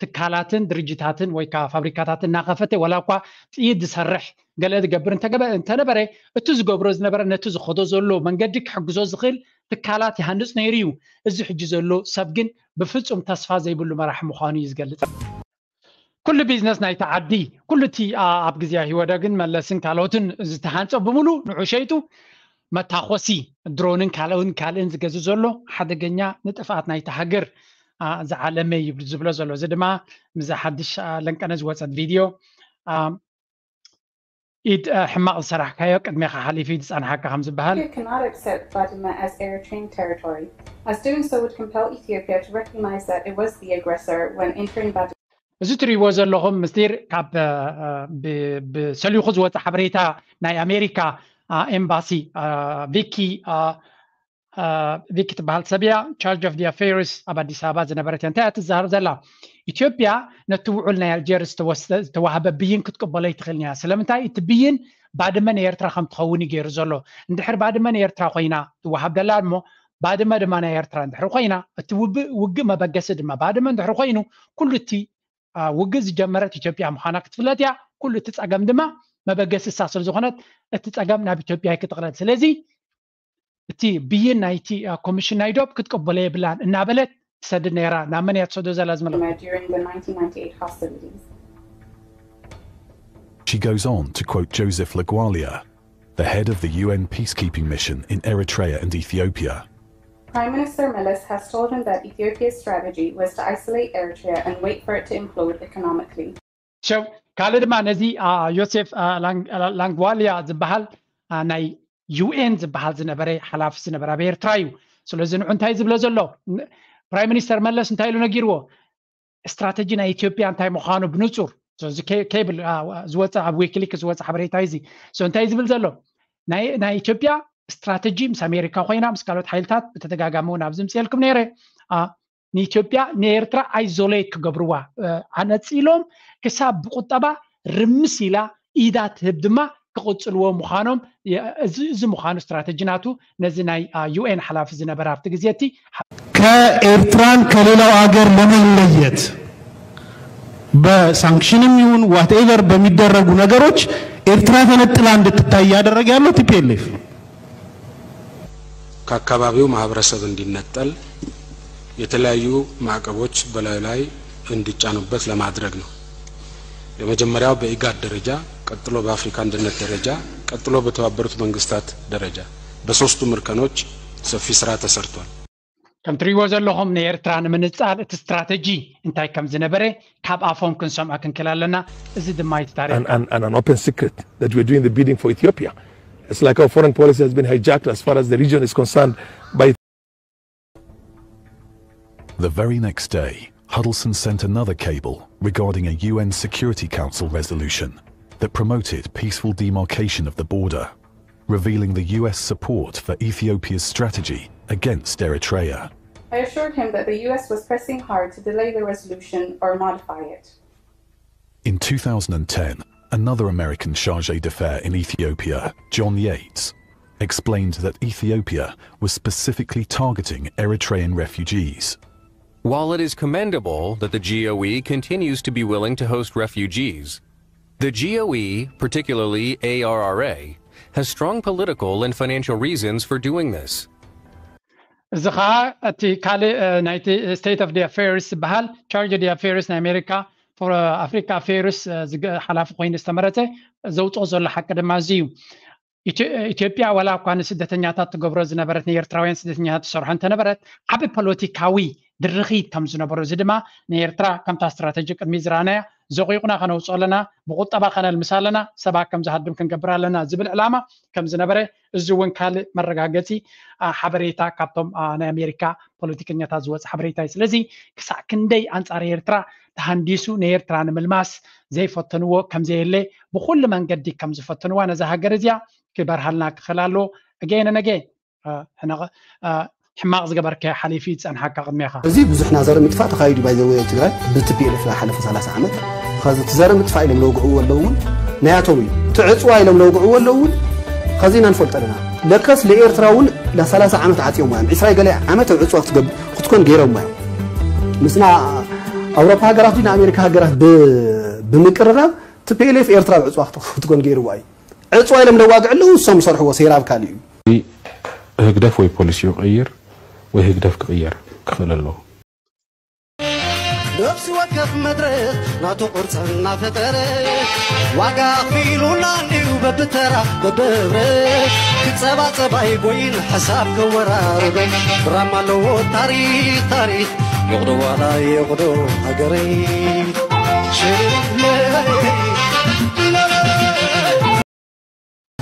ትካላትን ድርጅታትን ወይ ከዓ ፋብሪካታትን እናኸፈተ፣ ወላ እኳ ጥይት ዝሰርሕ ገለ ዝገብር እንተነበረ፣ እቲ ዝገብሮ ዝነበረ ነቲ ዝኸዶ ዘሎ መንገዲ ክሕግዞ ዝኽእል ትካላት ይሃንፅ ነይሩ እዩ። እዚ ሕጂ ዘሎ ሰብ ግን ብፍፁም ተስፋ ዘይብሉ መራሒ ምዃኑ እዩ ዝገልፅ። ኩሉ ቢዝነስ ናይቲ ዓዲ፣ ኩሉ እቲ ኣብ ግዜ ኢህወደግን መለስን ካልኦትን ዝተሃንፀ ብምሉ ንዑ ሸይጡ መታኾሲ ድሮንን ካልኦን ካልእን ዝገዝ ዘሎ ሓደገኛ ንጥፍኣት ናይቲ ሃገር ዝዓለመ እዩ ዝብሎ ዘሎ። እዚ ድማ ምዛ ሓድሽ ለንቀነ ዝወፀት ቪድዮ ኢድ ሕማቕ ዝሰራሕካዮ ቅድሜኻ ሓሊፉ እዩ ዝጸንሓካ ከም ዝበሃል። Ethiopia cannot accept Badme as Eritrean territory, as doing so would compel Ethiopia to recognize that it was the aggressor when entering Badme. እዚ ትሪእዎ ዘለኹም ምስጢር ካብ ብሰሊኹ ዝወፀ ሓበሬታ ናይ ኣሜሪካ ኤምባሲ ቪኪ ቪኪ ትበሃል ሰብ እያ። Charge of the affairs ኣብ ኣዲስ ኣበባ ዝነበረት እያ። እንታይ እያ ትዛረብ ዘላ? ኢትዮጵያ ነቲ ውዑል ናይ ኣልጀርስ ዝተዋህበ ብይን ክትቅበሎ ኣይትኽእልን እያ። ስለምንታይ? እቲ ብይን ባድመ ናይ ኤርትራ ከም ትኸውን እዩ ገይሩ ዘሎ። እንድሕር ባድመ ናይ ኤርትራ ኮይና ትወሃብ ደላ እሞ ባድመ ድማ ናይ ኤርትራ እንድሕር ኮይና፣ እቲ ውግእ መበገሲ ድማ ባድመ እንድሕር ኮይኑ፣ ኩሉ እቲ ውግእ ዝጀመረት ኢትዮጵያ ምዃና ክትፍለጥ እያ። ኩሉ እቲ ጸገም ድማ መበገሲ እሳ ስለ ዝኾነት እቲ ጸገም ናብ ኢትዮጵያ ይክጥቕለል። ስለዚ እቲ ብይን ናይቲ ኮሚሽን ናይ ዶብ ክትቅበሎ የብላን እናበለት ትሰድድ ነይራ። ናብ መን እያ ትሰዶ ዘላ ዝመለኹ? During the nineteen ninety-eight hostilities. She goes on to quote Joseph Lagwalia, the head of the U N peacekeeping mission in Eritrea and Ethiopia. Prime Minister Meles has told him that Ethiopia's strategy was to isolate Eritrea and wait for it to implode economically. ሸው ካልእ ድማ ነዚ ዮሴፍ ላንግዋልያ ዝበሃል ናይ ዩ ኤን ዝበሃል ዝነበረ ሓላፊ ዝነበረ ኣብ ኤርትራ እዩ። ስለዚ ንዑ እንታይ ዝብሎ ዘሎ ፕራይም ሚኒስተር መለስ እንታይ ኢሉ ነጊርዎ? ስትራተጂ ናይ ኢትዮጵያ እንታይ ምዃኑ ብንጹር እዚ ኬብል ዝወፀ ኣብ ዊክሊክ ዝወፀ ሓበሬታ እዚ እንታይ ዝብል ዘሎ ናይ ኢትዮጵያ ስትራተጂ ምስ ኣሜሪካ ኮይና ምስ ካልኦት ሓይልታት ብተደጋጋሚ እውን ኣብዚ ምፅኤልኩም ነይረ ንኢትዮጵያ ንኤርትራ ኣይዞሌት ክገብርዋ ኣነፂሎም ክሳብ ብቁጠባ ርምስ ኢላ ኢዳ ትህብ ድማ ክቕፅልዎ ምዃኖም እዚ ምዃኑ ስትራተጂ ናቱ ነዚ ናይ ዩኤን ሓላፊ ዝነበረ ኣብቲ ግዜ እቲ ከኤርትራን ከሌላው አገር ለመለየት በሳንክሽንም ይሁን ዋትኤቨር በሚደረጉ ነገሮች ኤርትራ ተነጥላ እንድትታይ እያደረገ ያለው ቲፒኤልኤፍ። ከአካባቢው ማህበረሰብ እንዲነጠል የተለያዩ ማዕቀቦች በላዩ ላይ እንዲጫኑበት ለማድረግ ነው። የመጀመሪያው በኢጋድ ደረጃ፣ ቀጥሎ በአፍሪካ አንድነት ደረጃ፣ ቀጥሎ በተባበሩት መንግስታት ደረጃ በሶስቱም እርከኖች ሰፊ ስራ ተሰርቷል። ከም ትሪእዎ ዘለኹም ንኤርትራ ንምንጻል እቲ ስትራተጂ እንታይ ከም ዝነበረ ካብ ኣፎም ክንሰምዖ ክንክእል ኣለና። እዚ ድማ እቲ ታሪክ and, and, and an open secret that we're doing the bidding for Ethiopia. It's like our foreign policy has been hijacked as far as the region is concerned by The very next day, Huddleston sent another cable regarding a U N Security Council resolution that promoted peaceful demarcation of the border, revealing the U S support for Ethiopia's strategy against Eritrea. I assured him that the U S was pressing hard to delay the resolution or modify it. In two thousand ten, another American charge d'affaires in Ethiopia, John Yates, explained that Ethiopia was specifically targeting Eritrean refugees. While it is commendable that the G O E continues to be willing to host refugees, the G O E, particularly A R R A, has strong political and financial reasons for doing this. እዚ ከዓ እቲ ካልእ ናይቲ state of the affairs ዝበሃል charge d'affaires ናይ ኣሜሪካ ኣፍሪካ affairs ሓላፊ ኮይኑ ዝተመረፀ ዘውፅኦ ዘሎ ሓቂ ድማ እዚ እዩ። ኢትዮጵያ ዋላ እኳ ንስደተኛታት ትገብሮ ዝነበረት ንኤርትራውያን ስደተኛታት ትሰርሖ እንተነበረት ዓብ ፖለቲካዊ ድርኺት ከም ዝነበሮ እዚ ድማ ንኤርትራ ከምታ ስትራተጂ ቅድሚ ዝረኣናያ ዘቑይቑና ከነውፅኦ ኣለና፣ ብቁጠባ ከነልምሳ ኣለና፣ ሰባት ከም ዝሃድም ክንገብር ኣለና ዝብል ዕላማ ከም ዝነበረ እዚ እውን ካልእ መረጋገፂ ሓበሬታ ካብቶም ናይ ኣሜሪካ ፖለቲከኛታት ዝወፅ ሓበሬታ እዩ። ስለዚ ክሳዕ ክንደይ ኣንፃር ኤርትራ ተሃንዲሱ ንኤርትራ ንምልማስ ዘይፈተንዎ ከምዘየለ ብኩሉ መንገዲ ከም ዝፈተንዋ ነዛ ሃገር እዚኣ ክበርሃልና ክኽእል ኣለዎ። Again and again ሕማቕ ዝገበርከ ሓሊፊ ዝፀንሓካ ቅድሜኻ። እዚ ብዙሕ ናዘር ምጥፋእ ተኻይዱ ባይዘወ ትግራይ ብቲ ፒኤልኤፍ ናይ ሓለፈ ሰላሳ ዓመት ኸዚ ትዘረ ምጥፋእ ኢሎም ለውግዕዎ ኣለዉ እውን ናያቶም እዩ። ትዕፅዋ ኢሎም ለውግዕዎ ኣለዉ እውን ኸዚ ኢና ንፈልጦ ኣለና። ለከስ ለኤርትራ እውን ለ30 ዓመት ዓፅዮም እዮም። ዕስራ ገለ ዓመት ኣብ ዕፅዋ ክትገብ ክትኮን ገይሮም እዮም። ምስና ኣውሮፓ ሃገራት ዲና ኣሜሪካ ሃገራት ብምቅርራብ ቲ ፒኤልኤፍ ኤርትራ ኣብ ዕፅዋ ክትኮን ገይርዋ እዩ። ዕፅዋ ኢሎም ለዋግዕ ኣለዉ እሶም ዝሰርሕዎ ሴራ ኣብ ካልእ እዩ። ህግደፍ ወይ ፖሊሲ ይቕይር ወይ ህግደፍ ክቕየር ክኽእል ኣለዎ። ነፍሲ ወከፍ መድረኽ ናቱ ቅርፂ እናፈጠረ ዋጋ ኣኽፊሉና እንድዩ በብተራ በብህብረት ክፀባፀብ ኣይጎይን ሓሳብ ከወራርዶ ድራማ ኣለዎ ታሪኽ ታሪኽ ይቕዶ ዋላ ይቕዶ ሃገረይ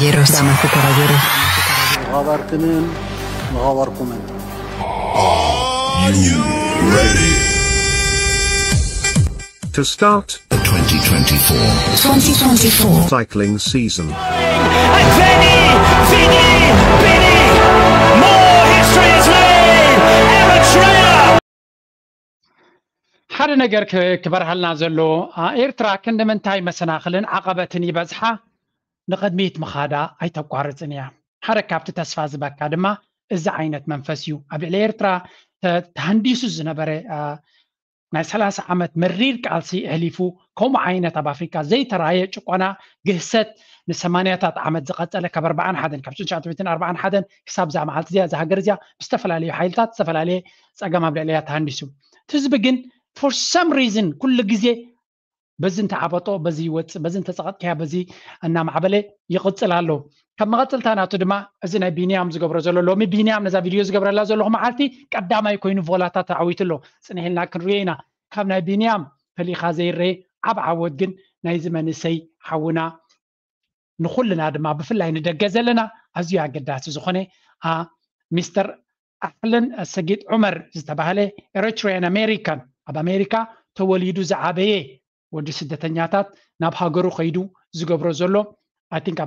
ጌሮስ ዳማ ተራ ጌሮስ መኻባርክንን መኻባርኩምን Are you ready? To start The twenty twenty-four twenty twenty-four cycling season. A tiny, teeny, bitty, more history is made. Eritrea. ሓደ ነገር ክበርሃልና ዘሎ ኤርትራ ክንዲ ምንታይ መሰናኽልን ዓቐበትን ይበዝሓ ንቕድሚት ምኻዳ ኣይተቋርፅን እያ። ሓደ ካብቲ ተስፋ ዝበካ ድማ እዚ ዓይነት መንፈስ እዩ። ኣብ ልዕሊ ኤርትራ ተሃንዲሱ ዝነበረ ናይ ሰላሳ ዓመት መሪር ቃልሲ ኣሕሊፉ ከምኡ ዓይነት ኣብ ኣፍሪካ ዘይተራየ ጭቆና ግህሰት ንሰማንያታት ዓመት ዝቐፀለ ካብ ኣርባዓን ሓደን ካብ ሽዱሽተ ሚእትን ኣርባዓን ሓደን ክሳብ እዛ መዓልቲ እዚኣ እዛ ሃገር እዚኣ ብዝተፈላለዩ ሓይልታት ዝተፈላለየ ፀገም ኣብ ልዕሊያ ተሃንዲሱ እቲ ህዝቢ ግን for some reason ኩሉ ግዜ በዚ እንተዓበጦ በዚ ይወፅእ በዚ እንተፀቐጥካያ በዚ እናማዕበለ ይቕፅል ኣሎ። ካብ መቐፅልታ ናቱ ድማ እዚ ናይ ቢንያም ዝገብሮ ዘሎ ሎሚ ቢንያም ነዛ ቪድዮ ዝገብረላ ዘለኹ መዓልቲ ቀዳማይ ኮይኑ ቮላታ ተዓዊቱ ኣሎ። ፅንሕ ኢልና ክንሪኦ ኢና። ካብ ናይ ቢንያም ፈሊኻ ዘይረየ ዓብ ዓወት ግን ናይዚ መንእሰይ ሓውና ንኹልና ድማ ብፍላይ ንደገ ዘለና ኣዝዩ ኣገዳሲ ዝኾነ ሚስተር ኣሕለን ሰጊድ ዑመር ዝተባህለ ኤሪትሪያን ኣሜሪካን ኣብ ኣሜሪካ ተወሊዱ ዝዓበየ ወዲ ስደተኛታት ናብ ሃገሩ ከይዱ ዝገብሮ ዘሎ I think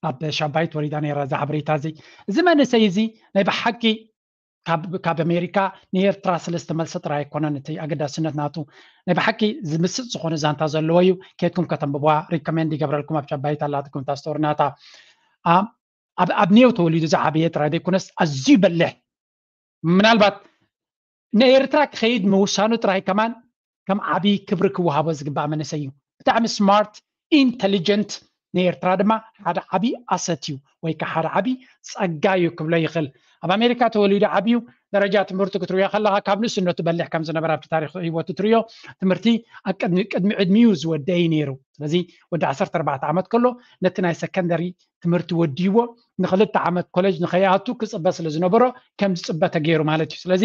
ኣብ ሻባይት ወሪዳ ነራ እዛ ሓበሬታ እዚ እዚ መንእሰይ እዚ ናይ ብሓቂ ካብ ኣሜሪካ ንኤርትራ ስለ ዝተመልሰ ጥራይ ኣይኮነን እቲ ኣገዳስነት ናቱ ናይ ብሓቂ ዝምስጥ ዝኾነ ዛንታ ዘለዎ እዩ። ኬድኩም ከተንብብዋ ሪኮሜንድ ይገብረልኩም ኣብ ሻባይት ኣላትኩም እታ ስቶሪ ናታ ኣብ ኔው ተወሊዱ ዝዓበየ ጥራይ ዘይኮነስ ኣዝዩ በልሕ ምናልባት ንኤርትራ ክኸይድ ምውሳኑ ጥራይ ከማን ከም ዓብዪ ክብሪ ክወሃቦ ዝግባእ መንእሰይ እዩ። ብጣዕሚ ስማርት ኢንተሊጀንት ንኤርትራ ድማ ሓደ ዓብዪ ኣሰት እዩ ወይ ከዓ ሓደ ዓብዪ ፀጋ እዩ ክብሎ ይኽእል። ኣብ ኣሜሪካ ተወሊዱ ዓብዩ ደረጃ ትምህርቱ ክትሪኦ ከለኻ ካብ ንእስነቱ በሊሕ ከም ዝነበረ ኣብቲ ታሪክ ህይወቱ ትሪኦ ትምህርቲ ቅድሚ ዕድሚኡ ዝወደይ ነይሩ። ስለዚ ወዲ ዓሰርተ ኣርባዕተ ዓመት ከሎ ነቲ ናይ ሰከንደሪ ትምህርቲ ወዲዎ ንክልተ ዓመት ኮሌጅ ንኸይኣቱ ክፅበ ስለ ዝነበሮ ከም ዝፅበ ተገይሩ ማለት እዩ። ስለዚ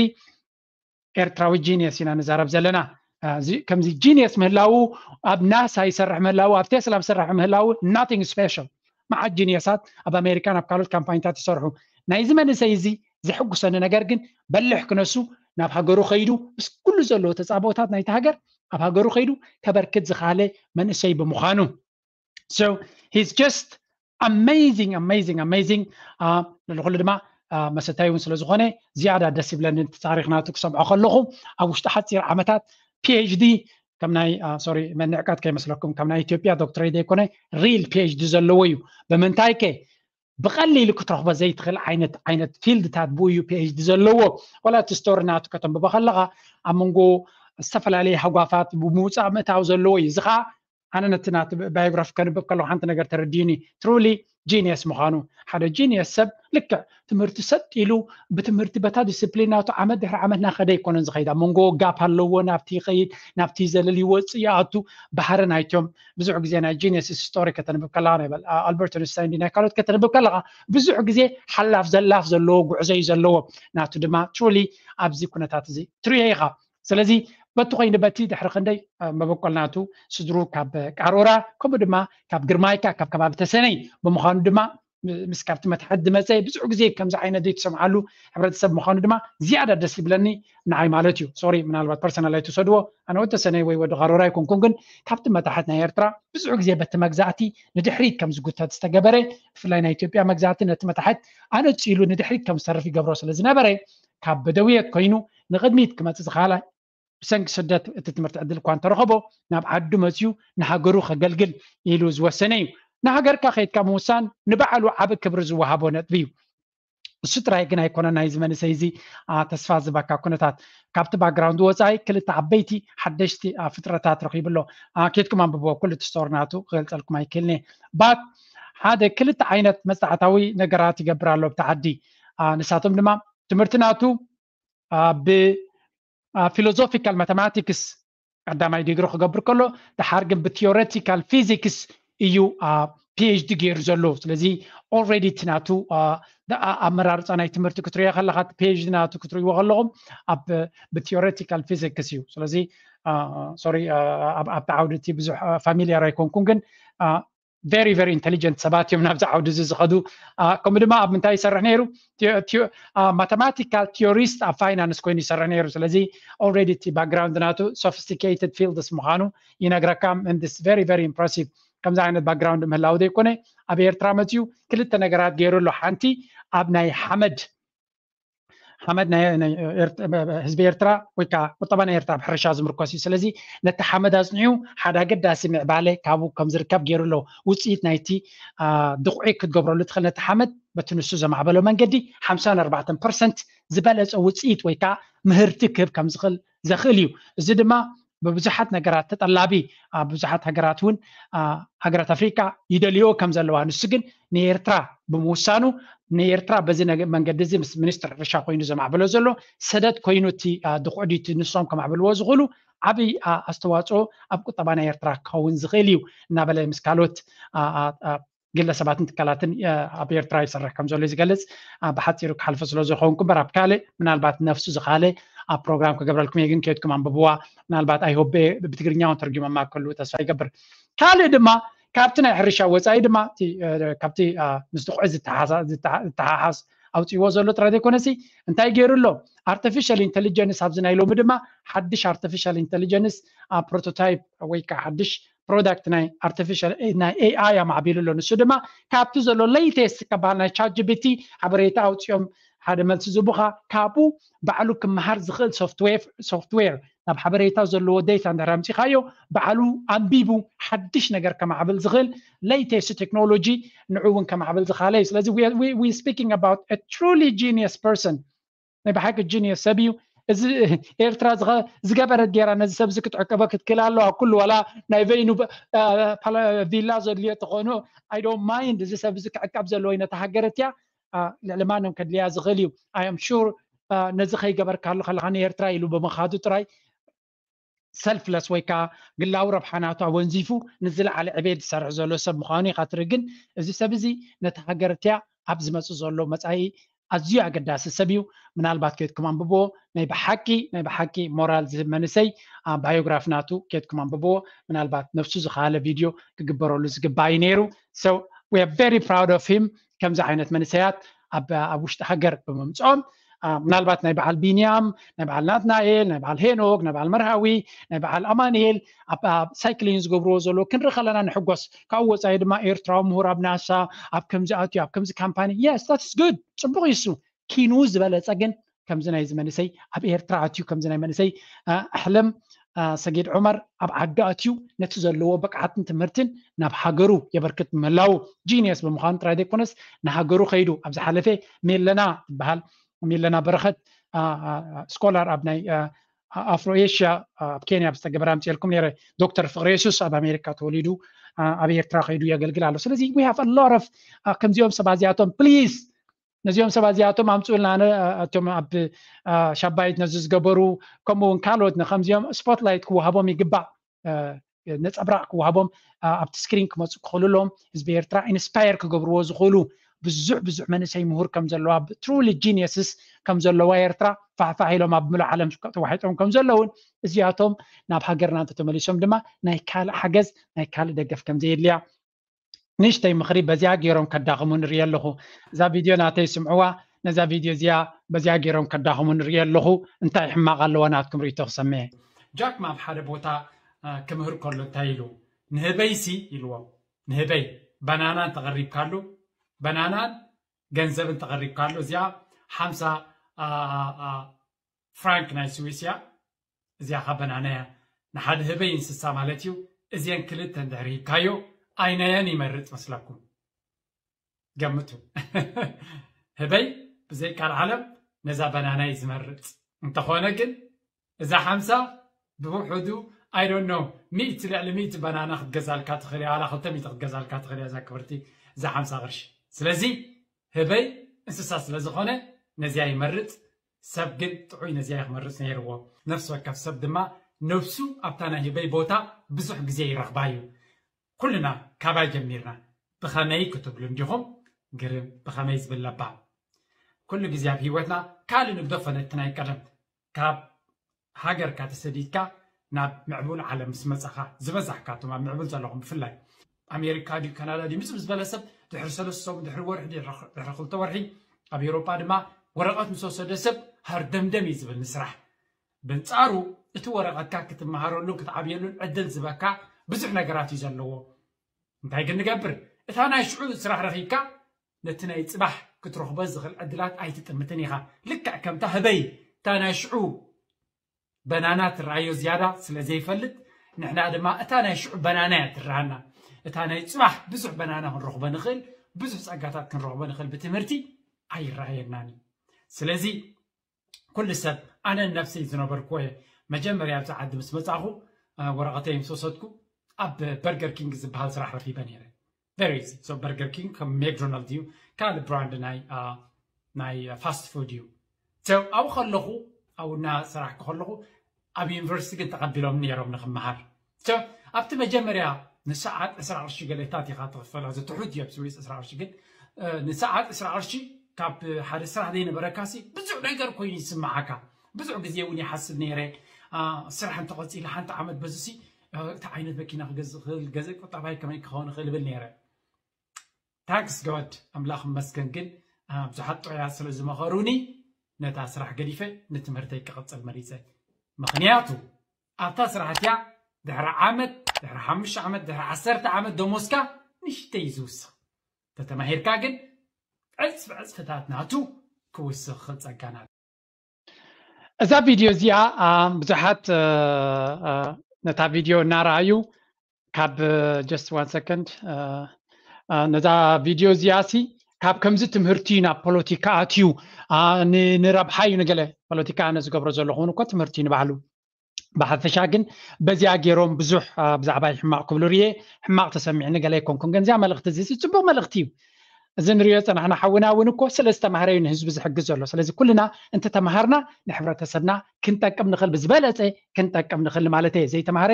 ኤርትራዊ ጂኒየስ ኢና ንዛረብ ዘለና። ከምዚ ጂኒየስ ምህላዉ ኣብ ናሳ ይሰርሕ ምህላዉ ኣብ ቴስላ ዝሰርሕ ምህላዉ nothing special። መዓት ጂኒየሳት ኣብ ኣሜሪካን ኣብ ካልኦት ካምፓኒታት ይሰርሑ። ናይዚ መንእሰይ እዚ ዘሕጉሰኒ ነገር ግን በልሕ ክነሱ ናብ ሃገሩ ከይዱ ምስ ኩሉ ዘለዎ ተፃቦታት ናይቲ ሃገር ኣብ ሃገሩ ከይዱ ከበርክት ዝኻለ መንእሰይ ብምዃኑ so he's just amazing amazing amazing ልዕሊ ኩሉ ድማ መሰታይ እውን ስለ ዝኾነ ዝያዳ ደስ ይብለኒ እቲ ታሪኽ ናቱ ክሰምዖ ከለኹ ኣብ ውሽጢ ሓፂር ዓመታት PhD ከም ናይ sorry መንዕቀት ከይመስለኩም ከም ናይ ኢትዮጵያ doctorate ዘይኮነ real PhD ዘለዎ እዩ ብምንታይ ከ ብቐሊሉ ክትረኽቦ ዘይትኽእል ዓይነት ዓይነት field ታት ብኡ እዩ PhD ዘለዎ ዋላ እቲ story ናቱ ከተንብቦ ከለኻ ኣብ መንጎ ዝተፈላለየ ሃጓፋት ብምውፃእ ምእታው ዘለዎ እዩ እዚ ከዓ ኣነ ነቲ ናቲ biography ከንብብ ከለኹ ሓንቲ ነገር ተረዲዩኒ truly genius ምዃኑ ሓደ genius ሰብ ልክዕ ትምህርቲ ሰጥ ኢሉ ብትምህርቲ በታ discipline ናቱ ዓመት ድሕሪ ዓመት ናኸደ ኣይኮነን ዝኸይድ ኣብ መንጎ gap ኣለዎ ናብቲ ይኸይድ ናብቲ ይዘልል ይወፅእ ይኣቱ ባህሪ ናይቶም ብዙሕ ግዜ ናይ genius story ከተንብብ ከለኻ ናይ Albert Einstein ናይ ካልኦት ከተንብብ ከለኻ ብዙሕ ግዜ ሓላፍ ዘላፍ ዘለዎ ጉዕዞ እዩ ዘለዎ ናቱ ድማ truly ኣብዚ ኩነታት እዚ ትሪኦ ኢኻ ስለዚ በቲ ኮይኑ በቲ ድሕሪ ክንደይ መበቆል ናቱ ስድሩ ካብ ቃሮራ ከምኡ ድማ ካብ ግርማይካ ካብ ከባቢ ተሰነይ ብምዃኑ ድማ ምስ ካብቲ መታሕት ዝመፀ ብዙሕ ግዜ ከምዚ ዓይነት ዘይትሰምዓሉ ሕብረተሰብ ምዃኑ ድማ ዝያዳ ደስ ይብለኒ ንዓይ ማለት እዩ sorry ምናልባት personal ኣይትውሰድዎ ኣነ ወዲ ተሰነይ ወይ ወዲ ቃሮራ ኣይኮንኩን ግን ካብቲ መታሕት ናይ ኤርትራ ብዙሕ ግዜ በቲ መግዛእቲ ንድሕሪት ከም ዝጉተት ዝተገበረ ብፍላይ ናይ ኢትዮጵያ መግዛእቲ ነቲ መታሕት ኣነፂሉ ንድሕሪት ከም ዝተርፍ ይገብሮ ስለ ዝነበረ ካብ በደውየት ኮይኑ ንቕድሚት ክመፅእ ዝኸኣለ ብሰንኪ ስደት እቲ ትምህርቲ ዕድል እኳ እንተረኸቦ ናብ ዓዱ መፅዩ ንሃገሩ ከገልግል ኢሉ ዝወሰነ እዩ ንሃገርካ ከይድካ ምውሳን ንባዕሉ ዓብ ክብሪ ዝወሃቦ ነጥቢ እዩ እሱ ጥራይ ግን ኣይኮነ ናይዚ መንእሰይ እዚ ተስፋ ዝበካ ኩነታት ካብቲ background ወፃኢ ክልተ ዓበይቲ ሓደሽቲ ፍጥረታት ረኺቡ ኣሎ ኬድኩም ኣንብቦ ኩሉ እቲ story ናቱ ክገልፀልኩም ኣይክእልን but ሓደ ክልተ ዓይነት መፅናዕታዊ ነገራት ይገብር ኣሎ ብቲ ዓዲ ንሳቶም ድማ ትምህርቲ ናቱ ብ philosophical mathematics ቀዳማይ ዲግሪ ክገብር ከሎ ድሓር ግን ብ theoretical physics እዩ PhD ገይሩ ዘሎ ስለዚ already እቲ ናቱ ኣመራርፃ ናይ ትምህርቲ ክትሪኦ ከለካ PhD ናቱ ክትሪእዎ ከለኹም ኣብ ብ theoretical physics እዩ ስለዚ sorry ኣብቲ ዓውዲ እቲ ብዙሕ familiar ኣይኮንኩን ግን very very intelligent ሰባት እዮም ናብዚ ዓውዲ እዚ ዝኸዱ ከምኡ ድማ ኣብ ምንታይ ይሰርሕ ነይሩ mathematical theorist ኣብ finance ኮይኑ ይሰርሕ ነይሩ ስለዚ already እቲ background ናቱ sophisticated fields ምዃኑ ይነግረካ and it's very very impressive ከምዚ ዓይነት background ምህላው ዘይኮነ ኣብ ኤርትራ መፅዩ ክልተ ነገራት ገይሩ ኣሎ ሓንቲ ኣብ ናይ ሓመድ ሓመድ ናይ ህዝቢ ኤርትራ ወይ ከዓ ቁጠባ ናይ ኤርትራ ብሕርሻ ዝምርኮስ እዩ ስለዚ ነቲ ሓመድ ኣፅኒዑ ሓደ ኣገዳሲ ምዕባለ ካብኡ ከም ዝርከብ ገይሩ ኣሎ ውፅኢት ናይቲ ድቑዒ ክትገብረሉ ትኽእል ነቲ ሓመድ በቲ ንሱ ዘማዕበሎ መንገዲ ሓምሳን ኣርባዕተን ፐርሰንት ዝበለፀ ውፅኢት ወይ ከዓ ምህርቲ ክህብ ከም ዝኽእል ዘኽእል እዩ እዚ ድማ ብብዙሓት ነገራት ተጠላቢ ኣብ ብዙሓት ሃገራት እውን ሃገራት ኣፍሪቃ ይደልዮ ከም ዘለዋ ንሱ ግን ንኤርትራ ብምውሳኑ ንኤርትራ በዚ መንገዲ እዚ ምስ ሚኒስትር ሕርሻ ኮይኑ ዘማዕበሎ ዘሎ ሰደድ ኮይኑ እቲ ድኩዕዲቲ ንሶም ከማዕብልዎ ዝኽእሉ ዓብይ ኣስተዋፅኦ ኣብ ቁጠባ ናይ ኤርትራ ክኸውን ዝኽእል እዩ እናበለ ምስ ካልኦት ግለሰባትን ትካላትን ኣብ ኤርትራ ይሰርሕ ከም ዘሎ ዝገልፅ ብሓፂሩ ክሓልፎ ስለ ዝኾንኩ እምበር ኣብ ካልእ ምናልባት ነፍሱ ዝኻለ ኣብ ፕሮግራም ክገብረልኩም እየ ግን ከድኩም ኣንብብዋ ምናልባት ኣይሆበ ብትግርኛ እውን ተርጊሞማ ከሉ ተስፋ ይገብር ካልእ ድማ ካብቲ ናይ ሕርሻ ወፃኢ ድማ ካብቲ ምስ ድኩዒ ዝተሓሓዝ ኣውፅዎ ዘሎ ጥራይ ዘይኮነሲ እንታይ ገይሩ ኣሎ artificial intelligence ኣብዚ ናይ ሎሚ ድማ ሓድሽ artificial intelligence prototype ወይ ከዓ ሓድሽ product ናይ artificial ናይ AI ኣማዕቢሉ ኣሎ ንሱ ድማ ካብቲ ዘሎ latest ከባሃል ናይ ChatGPT ሓበሬታ ኣውፅኦም ሓደ መልሲ ዝቡኻ ካብኡ ባዕሉ ክመሃር ዝኽእል software software ናብ ሓበሬታ ዘለዎ data እንድሕር ኣምፂኻዮ ባዕሉ ኣንቢቡ ሓድሽ ነገር ከማዕብል ዝኽእል latest technology ንዑ እውን ከማዕብል ዝኻለ እዩ ስለዚ we speaking about a truly genius person ናይ ብሓቂ genius ሰብ እዩ እዚ ኤርትራ ዝገበረት ገይራ ነዚ ሰብ እዚ ክትዕቀቦ ክትክእል ኣለዋ ኩሉ ዋላ ናይ በይኑ ቪላ ዘድልዮ ተኾኑ I don't mind እዚ ሰብ እዚ ክዕቀብ ዘለዎ እዩ ነታ ሃገር እትያ ልዕሊ ማንም ከድልያ ዝኽእል እዩ I am sure ነዚ ከይገበርካሉ ከለካ ንኤርትራ ኢሉ ብምኻዱ ጥራይ selfless ወይ ከዓ ግላዊ ረብሓ ናቱ ኣወንዚፉ ንዝለዓለ ዕቤት ዝሰርሕ ዘሎ ሰብ ምዃኑ ኢኻ ትርኢ ግን እዚ ሰብ እዚ ነቲ ሃገር እትያ ኣብ ዝመፅእ ዘሎ መፃኢ ኣዝዩ ኣገዳሲ ሰብ እዩ ምናልባት ከድኩም ኣንብብዎ ናይ ብሓቂ ናይ ብሓቂ ሞራል ዝህብ መንእሰይ biography ናቱ ከድኩም ኣንብብዎ ምናልባት ነብሱ ዝኸኣለ ቪድዮ ክግበረሉ ዝግባእ እዩ ነይሩ so we are very proud of him ከምዚ ዓይነት መንእሰያት ኣብ ውሽጢ ሃገር ብምምፅኦም ምናልባት ናይ በዓል ቢንያም፣ ናይ በዓል ናትናኤል፣ ናይ በዓል ሄኖክ፣ ናይ በዓል መርሃዊ፣ ናይ በዓል ኣማንኤል ኣብ ሳይክሊን ዝገብርዎ ዘለዉ ክንርኢ ከለና ንሕጎስ። ካብኡ ወፃኢ ድማ ኤርትራዊ ምሁር ኣብ ናሳ ኣብ ከምዚ ኣትዩ ኣብ ከምዚ ካምፓኒ፣ yes that's good፣ ፅቡቕ ይሱ። ኪኑ ዝበለፀ ግን ከምዚ ናይዚ መንእሰይ ኣብ ኤርትራ ኣትዩ ከምዚ ናይ መንእሰይ ኣሕለም ሰጊድ ዑመር ኣብ ዓዲ ኣትዩ ነቲ ዘለዎ ብቕዓትን ትምህርትን ናብ ሃገሩ የበርክት ምህላው፣ ጂኒየስ ብምዃኑ ጥራይ ዘይኮነስ ንሃገሩ ከይዱ ኣብ ዝሓለፈ ሜለና ትበሃል፣ ሜለና በረኸት ስኮላር ኣብ ናይ ኣፍሮ ኤሽያ ኣብ ኬንያ ብዝተገበረ ኣምፅኤልኩም ነረ። ዶክተር ፍቅረ የሱስ ኣብ ኣሜሪካ ተወሊዱ ኣብ ኤርትራ ከይዱ የገልግል ኣሎ። ስለዚ we have a lot of ከምዚኦም ሰባት እዚኣቶም please ነዚኦም ሰባት እዚኣቶም ኣምፅኡልና። ኣቶም ኣብ ሻባይት ነዚ ዝገበሩ ከምኡ እውን ካልኦት ንከምዚኦም ስፖትላይት ክወሃቦም ይግባእ። ነፀብራቅ ክወሃቦም ኣብቲ ስክሪን ክመፁ ክኽእሉ ኣለዎም። ህዝቢ ኤርትራ ኢንስፓየር ክገብርዎ ዝኽእሉ ብዙሕ ብዙሕ መንእሰይ ምሁር ከም ዘለዋ ትሩሊ ጂኒየስስ ከም ዘለዋ ኤርትራ ፋሕፋሕ ኢሎም ኣብ ምሉእ ዓለም ተዋሒጦም ከም ዘለውን እዚኣቶም ናብ ሃገርና እንተተመሊሶም ድማ ናይ ካልእ ሓገዝ ናይ ካልእ ደገፍ ከም ዘየድልያ ንእሽተይ ምኽሪ በዚኣ ገይሮም ከዳኽሙ ንርኢ ኣለኹ። እዛ ቪድዮ ናተይ ስምዕዋ፣ ነዛ ቪድዮ እዚኣ በዚኣ ገይሮም ከዳኽሙ ንርኢ ኣለኹ። እንታይ ሕማቕ ኣለዋ ናትኩም ርእቶ ክሰምዐ? ጃክ ማ ኣብ ሓደ ቦታ ክምህር ከሎ እንታይ ኢሉ? ንህበይሲ ኢልዎ፣ ንህበይ በናና እንተቐሪብካሉ፣ በናናን ገንዘብ እንተቐሪብካሉ እዚኣ ሓምሳ ፍራንክ ናይ ስዊስ እያ። እዚኣ ካ በናና እያ። ንሓደ ህበይ እንስሳ ማለት እዩ። እዚአን ክልተ እንድሕር ሂብካዮ ኣይናየን ይመርፅ መስለኩም? ገምቱ። ህበይ ብዘይ ቃል ዓለም ነዛ በናና እዩ ዝመርፅ። እንተኾነ ግን እዛ ሓምሳ ብውሑዱ I don't know ሚእቲ ልዕሊ ሚእቲ በናና ክትገዛልካ ትኽእል እያ። ዋላ ክልተ ሚእቲ ክትገዛልካ ትኽእል እያ እዛ ክብርቲ እዛ ሓምሳ ቅርሺ። ስለዚ ህበይ እንስሳ ስለ ዝኾነ ነዚኣ ይመርፅ። ሰብ ግን ጥዑይ ነዚኣ ክመርፅ ነይርዎ። ነፍሲ ወከፍ ሰብ ድማ ነብሱ ኣብታ ናይ ህበይ ቦታ ብዙሕ ግዜ ይረኽባ እዩ። ኩልና ካባይ ጀሚርና ብኸመይ ክትብሉ እንዲኹም ግርም ብኸመይ ዝብል ለባም። ኩሉ ግዜ ኣብ ህይወትና ካልእ ንግደፎ ነቲ ናይ ቀደም ካብ ሃገርካ ተሰዲድካ ናብ ምዕቡል ዓለም ምስ መጻኻ ዝበዛሕካቶም ኣብ ምዕቡል ዘለኹም ብፍላይ ኣሜሪካ ድዩ ካናዳ ድዩ ምጽ ምስ በለ ሰብ ድሕሪ ሰለስተ ሰሙን ድሕሪ ወርሒ ድሕሪ ክልተ ወርሒ ኣብ ኤውሮጳ ድማ ወረቐት ምስ ወሰደ ሰብ ሃርደምደም እዩ ዝብል ንስራሕ። በንጻሩ እቲ ወረቐትካ ክትመሃረሉን ክትዓብየሉን ዕድል ዝበካ ብዙሕ ነገራት እዩ ዘለዎ። እንታይ ግን ንገብር? እታ ናይ ሽዑ ስራሕ ረኺብካ ነቲ ናይ ጽባሕ ክትረኽቦ ዝኽእል ዕድላት ኣይትጥምትን ኢኻ። ልክዕ ከምታ ህበይ እታ ናይ ሽዑ በናና ትረኣዮ ዝያዳ ስለ ዘይፈልጥ ንሕና ድማ እታ ናይ ሽዑ በናና እያ ትረሃና። እታ ናይ ጽባሕ ብዙሕ በናና ክንረኽቦ ንኽእል፣ ብዙሕ ጸጋታት ክንረኽቦ ንኽእል ብትምህርቲ ኣይረኣየናን እዩ። ስለዚ ኩሉ ሰብ ኣነ ነብሰይ ዝነበርኩዎ እየ። መጀመርያ ኣብዚ ዓዲ ምስ መጻኹ ወረቐተይ ምስ ወሰድኩ ኣብ በርገር ኪንግ ዝበሃል ስራሕ ረኺበ ነይረ። Very easy። So በርገር ኪንግ ከም ሜክዶናልድ እዩ፣ ካልእ ብራንድ ናይ ናይ ፋስት ፉድ እዩ። So ኣብኡ ከለኹ ኣብኡ እናሰራሕኩ ከለኹ ኣብ ዩኒቨርሲቲ ግን ተቐቢሎም ነይሮም ንክመሃር። So ኣብቲ መጀመርያ ንሰዓት ዕስራ ቅርሺ ገለታት ኢኻ ትኽፈል። እዚ ትሑት እዩ ኣብ ስዊስ ዕስራ ቅርሺ፣ ግን ንሰዓት ዕስራ ቅርሺ ካብ ሓደ ስራሕ ዘይነበረካሲ ብዙሕ ነገር ኮይኑ ይስምዓካ። ብዙሕ ግዜ እውን ይሓስብ ነይረ፣ ስራሕ እንተቐፂለ ሓንቲ ዓመት በዚሲ እቲ ዓይነት መኪና ክገዝእ ክእል፣ ገዘ ቁጠባይ ከመይ ክኸውን ይኽእል እብል ነይረ። ታንክስ ጎድ ኣምላኽ ይመስገን። ግን ብዙሓት ጥዑያት ስለ ዝመኸሩኒ ነታ ስራሕ ገዲፈ ንትምህርተይ ክቕፅል መሪፀ። ምኽንያቱ ኣብታ ስራሕ እቲኣ ድሕሪ ዓመት፣ ድሕሪ ሓሙሽተ ዓመት፣ ድሕሪ ዓሰርተ ዓመት ደሞዝካ ንሽተይ እዩ ዝውስኽ። ተተማሂርካ ግን ዕፅፊ ዕፅፍታት ናቱ ክውስኽ ጸጋና። እዛ ቪድዮ እዚኣ ብዙሓት ነታ ቪድዮ እናረኣዩ ካብ just one second ነዛ ቪድዮ እዚኣ ሲ ካብ ከምዚ ትምህርቲ ናብ ፖለቲካ ኣትዩ ንረብሓ እዩ ንገለ ፖለቲካ ኣነ ዝገብሮ ዘለኹ እውን እኮ ትምህርቲ ንባህሉ ብሓፈሻ ግን በዚኣ ገይሮም ብዙሕ ብዛዕባ ሕማቕ ክብሉ ርየ ሕማቕ ተሰሚዕኒ ገለ ኣይኮንኩን ግን እዚኣ መልእኽቲ እዚ ጽቡቕ መልእኽቲ እዩ። እዚ ንሪኦ ዝጸናሕና ሓውና እውን እኮ ስለ ዝተማህረ እዩ ንህዝቢ ዝሕግዝ ዘሎ። ስለዚ ኩልና እንተተማሃርና ንሕብረተሰብና ክንጠቅም ንኽእል፣ ብዝበለጸ ክንጠቅም ንኽእል ማለት እየ። ዘይተማህረ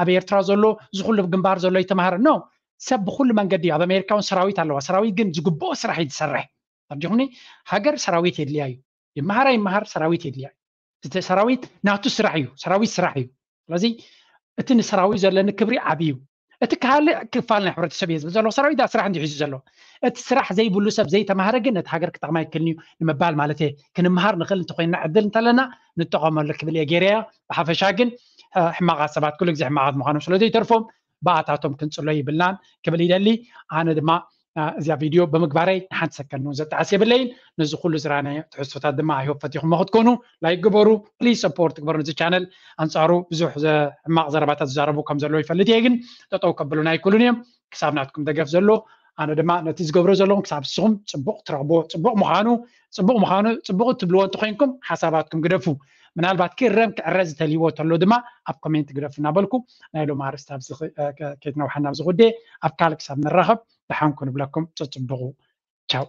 ኣብ ኤርትራ ዘሎ እዚ ኩሉ ግንባር ዘሎ ይተማህረ ኖ ሰብ ብኩሉ መንገዲ ኣብ ኣሜሪካ እውን ሰራዊት ኣለዋ። ሰራዊት ግን ዝግብኦ ስራሕ እዩ ዝሰርሕ። ተረዲኹምኒ? ሃገር ሰራዊት የድልያ እዩ። ይመሃር ኣይመሃር ሰራዊት የድልያ እዩ። እቲ ሰራዊት ናቱ ስራሕ እዩ። ሰራዊት ስራሕ እዩ። ስለዚ እቲ ንሰራዊት ዘለኒ ክብሪ ዓብዩ እቲ ካልእ ክፋል ናይ ሕብረተሰብ እየ ዝብል ዘለኹ ሰራዊት ስራሕ እንዲ ሒዙ ዘሎ። እቲ ስራሕ ዘይብሉ ሰብ ዘይተማህረ ግን ነቲ ሃገር ክጠቕማ ኣይክእልን እዩ ንምባል ማለት እየ። ክንምሃር ንኽእል እንተኮይንና ዕድል እንተለና ንጠቐመሉ ክብል እየ ገይረያ። ብሓፈሻ ግን ሕማቓት ሰባት ኩሉ ግዜ ሕማቓት ምዃኖም ስለ ዘይተርፎም ብኣታቶም ክንፅሎ ይብልናን ክብል ይደሊ። ኣነ ድማ እዚኣ ቪድዮ ብምግባረይ ንሓንቲ ሰከንድ እውን ዘጣዕስ የብለይን። ነዚ ኩሉ ዝራናዮ ትሕዝቶታት ድማ ኣይሆፕ ፈቲኹሞ ክትኮኑ ላይክ ግበሩ፣ ፕሊዝ ሰፖርት ግበሩ ነዚ ቻነል። ኣንፃሩ ብዙሕ ሕማቕ ዘረባታት ዝዛረቡ ከም ዘለዉ ይፈልጥ እየ፣ ግን ጠጠው ከብሉና ኣይክእሉን እዮም። ክሳብ ናትኩም ደገፍ ዘሎ ኣነ ድማ ነቲ ዝገብሮ ዘለኹም ክሳብ ንስኹም ፅቡቕ ትረኽብዎ፣ ፅቡቕ ምዃኑ ፅቡቕ ምዃኑ ፅቡቕ ትብልዎ እንተኮይንኩም ሓሳባትኩም ግደፉ። ምናልባት ክእረም ክዕረ ዝተልይዎ ተሎ ድማ ኣብ ኮሜንት ግደፉ እናበልኩ ናይ ሎም ኣርእስቲ ኣብዚ ከይትነውሓና ኣብዚ ጉዳይ ኣብ ካልእ ክሳብ ንራኸብ ደሓንኩ ንብለኩም። ፅፅብቑ ቻው።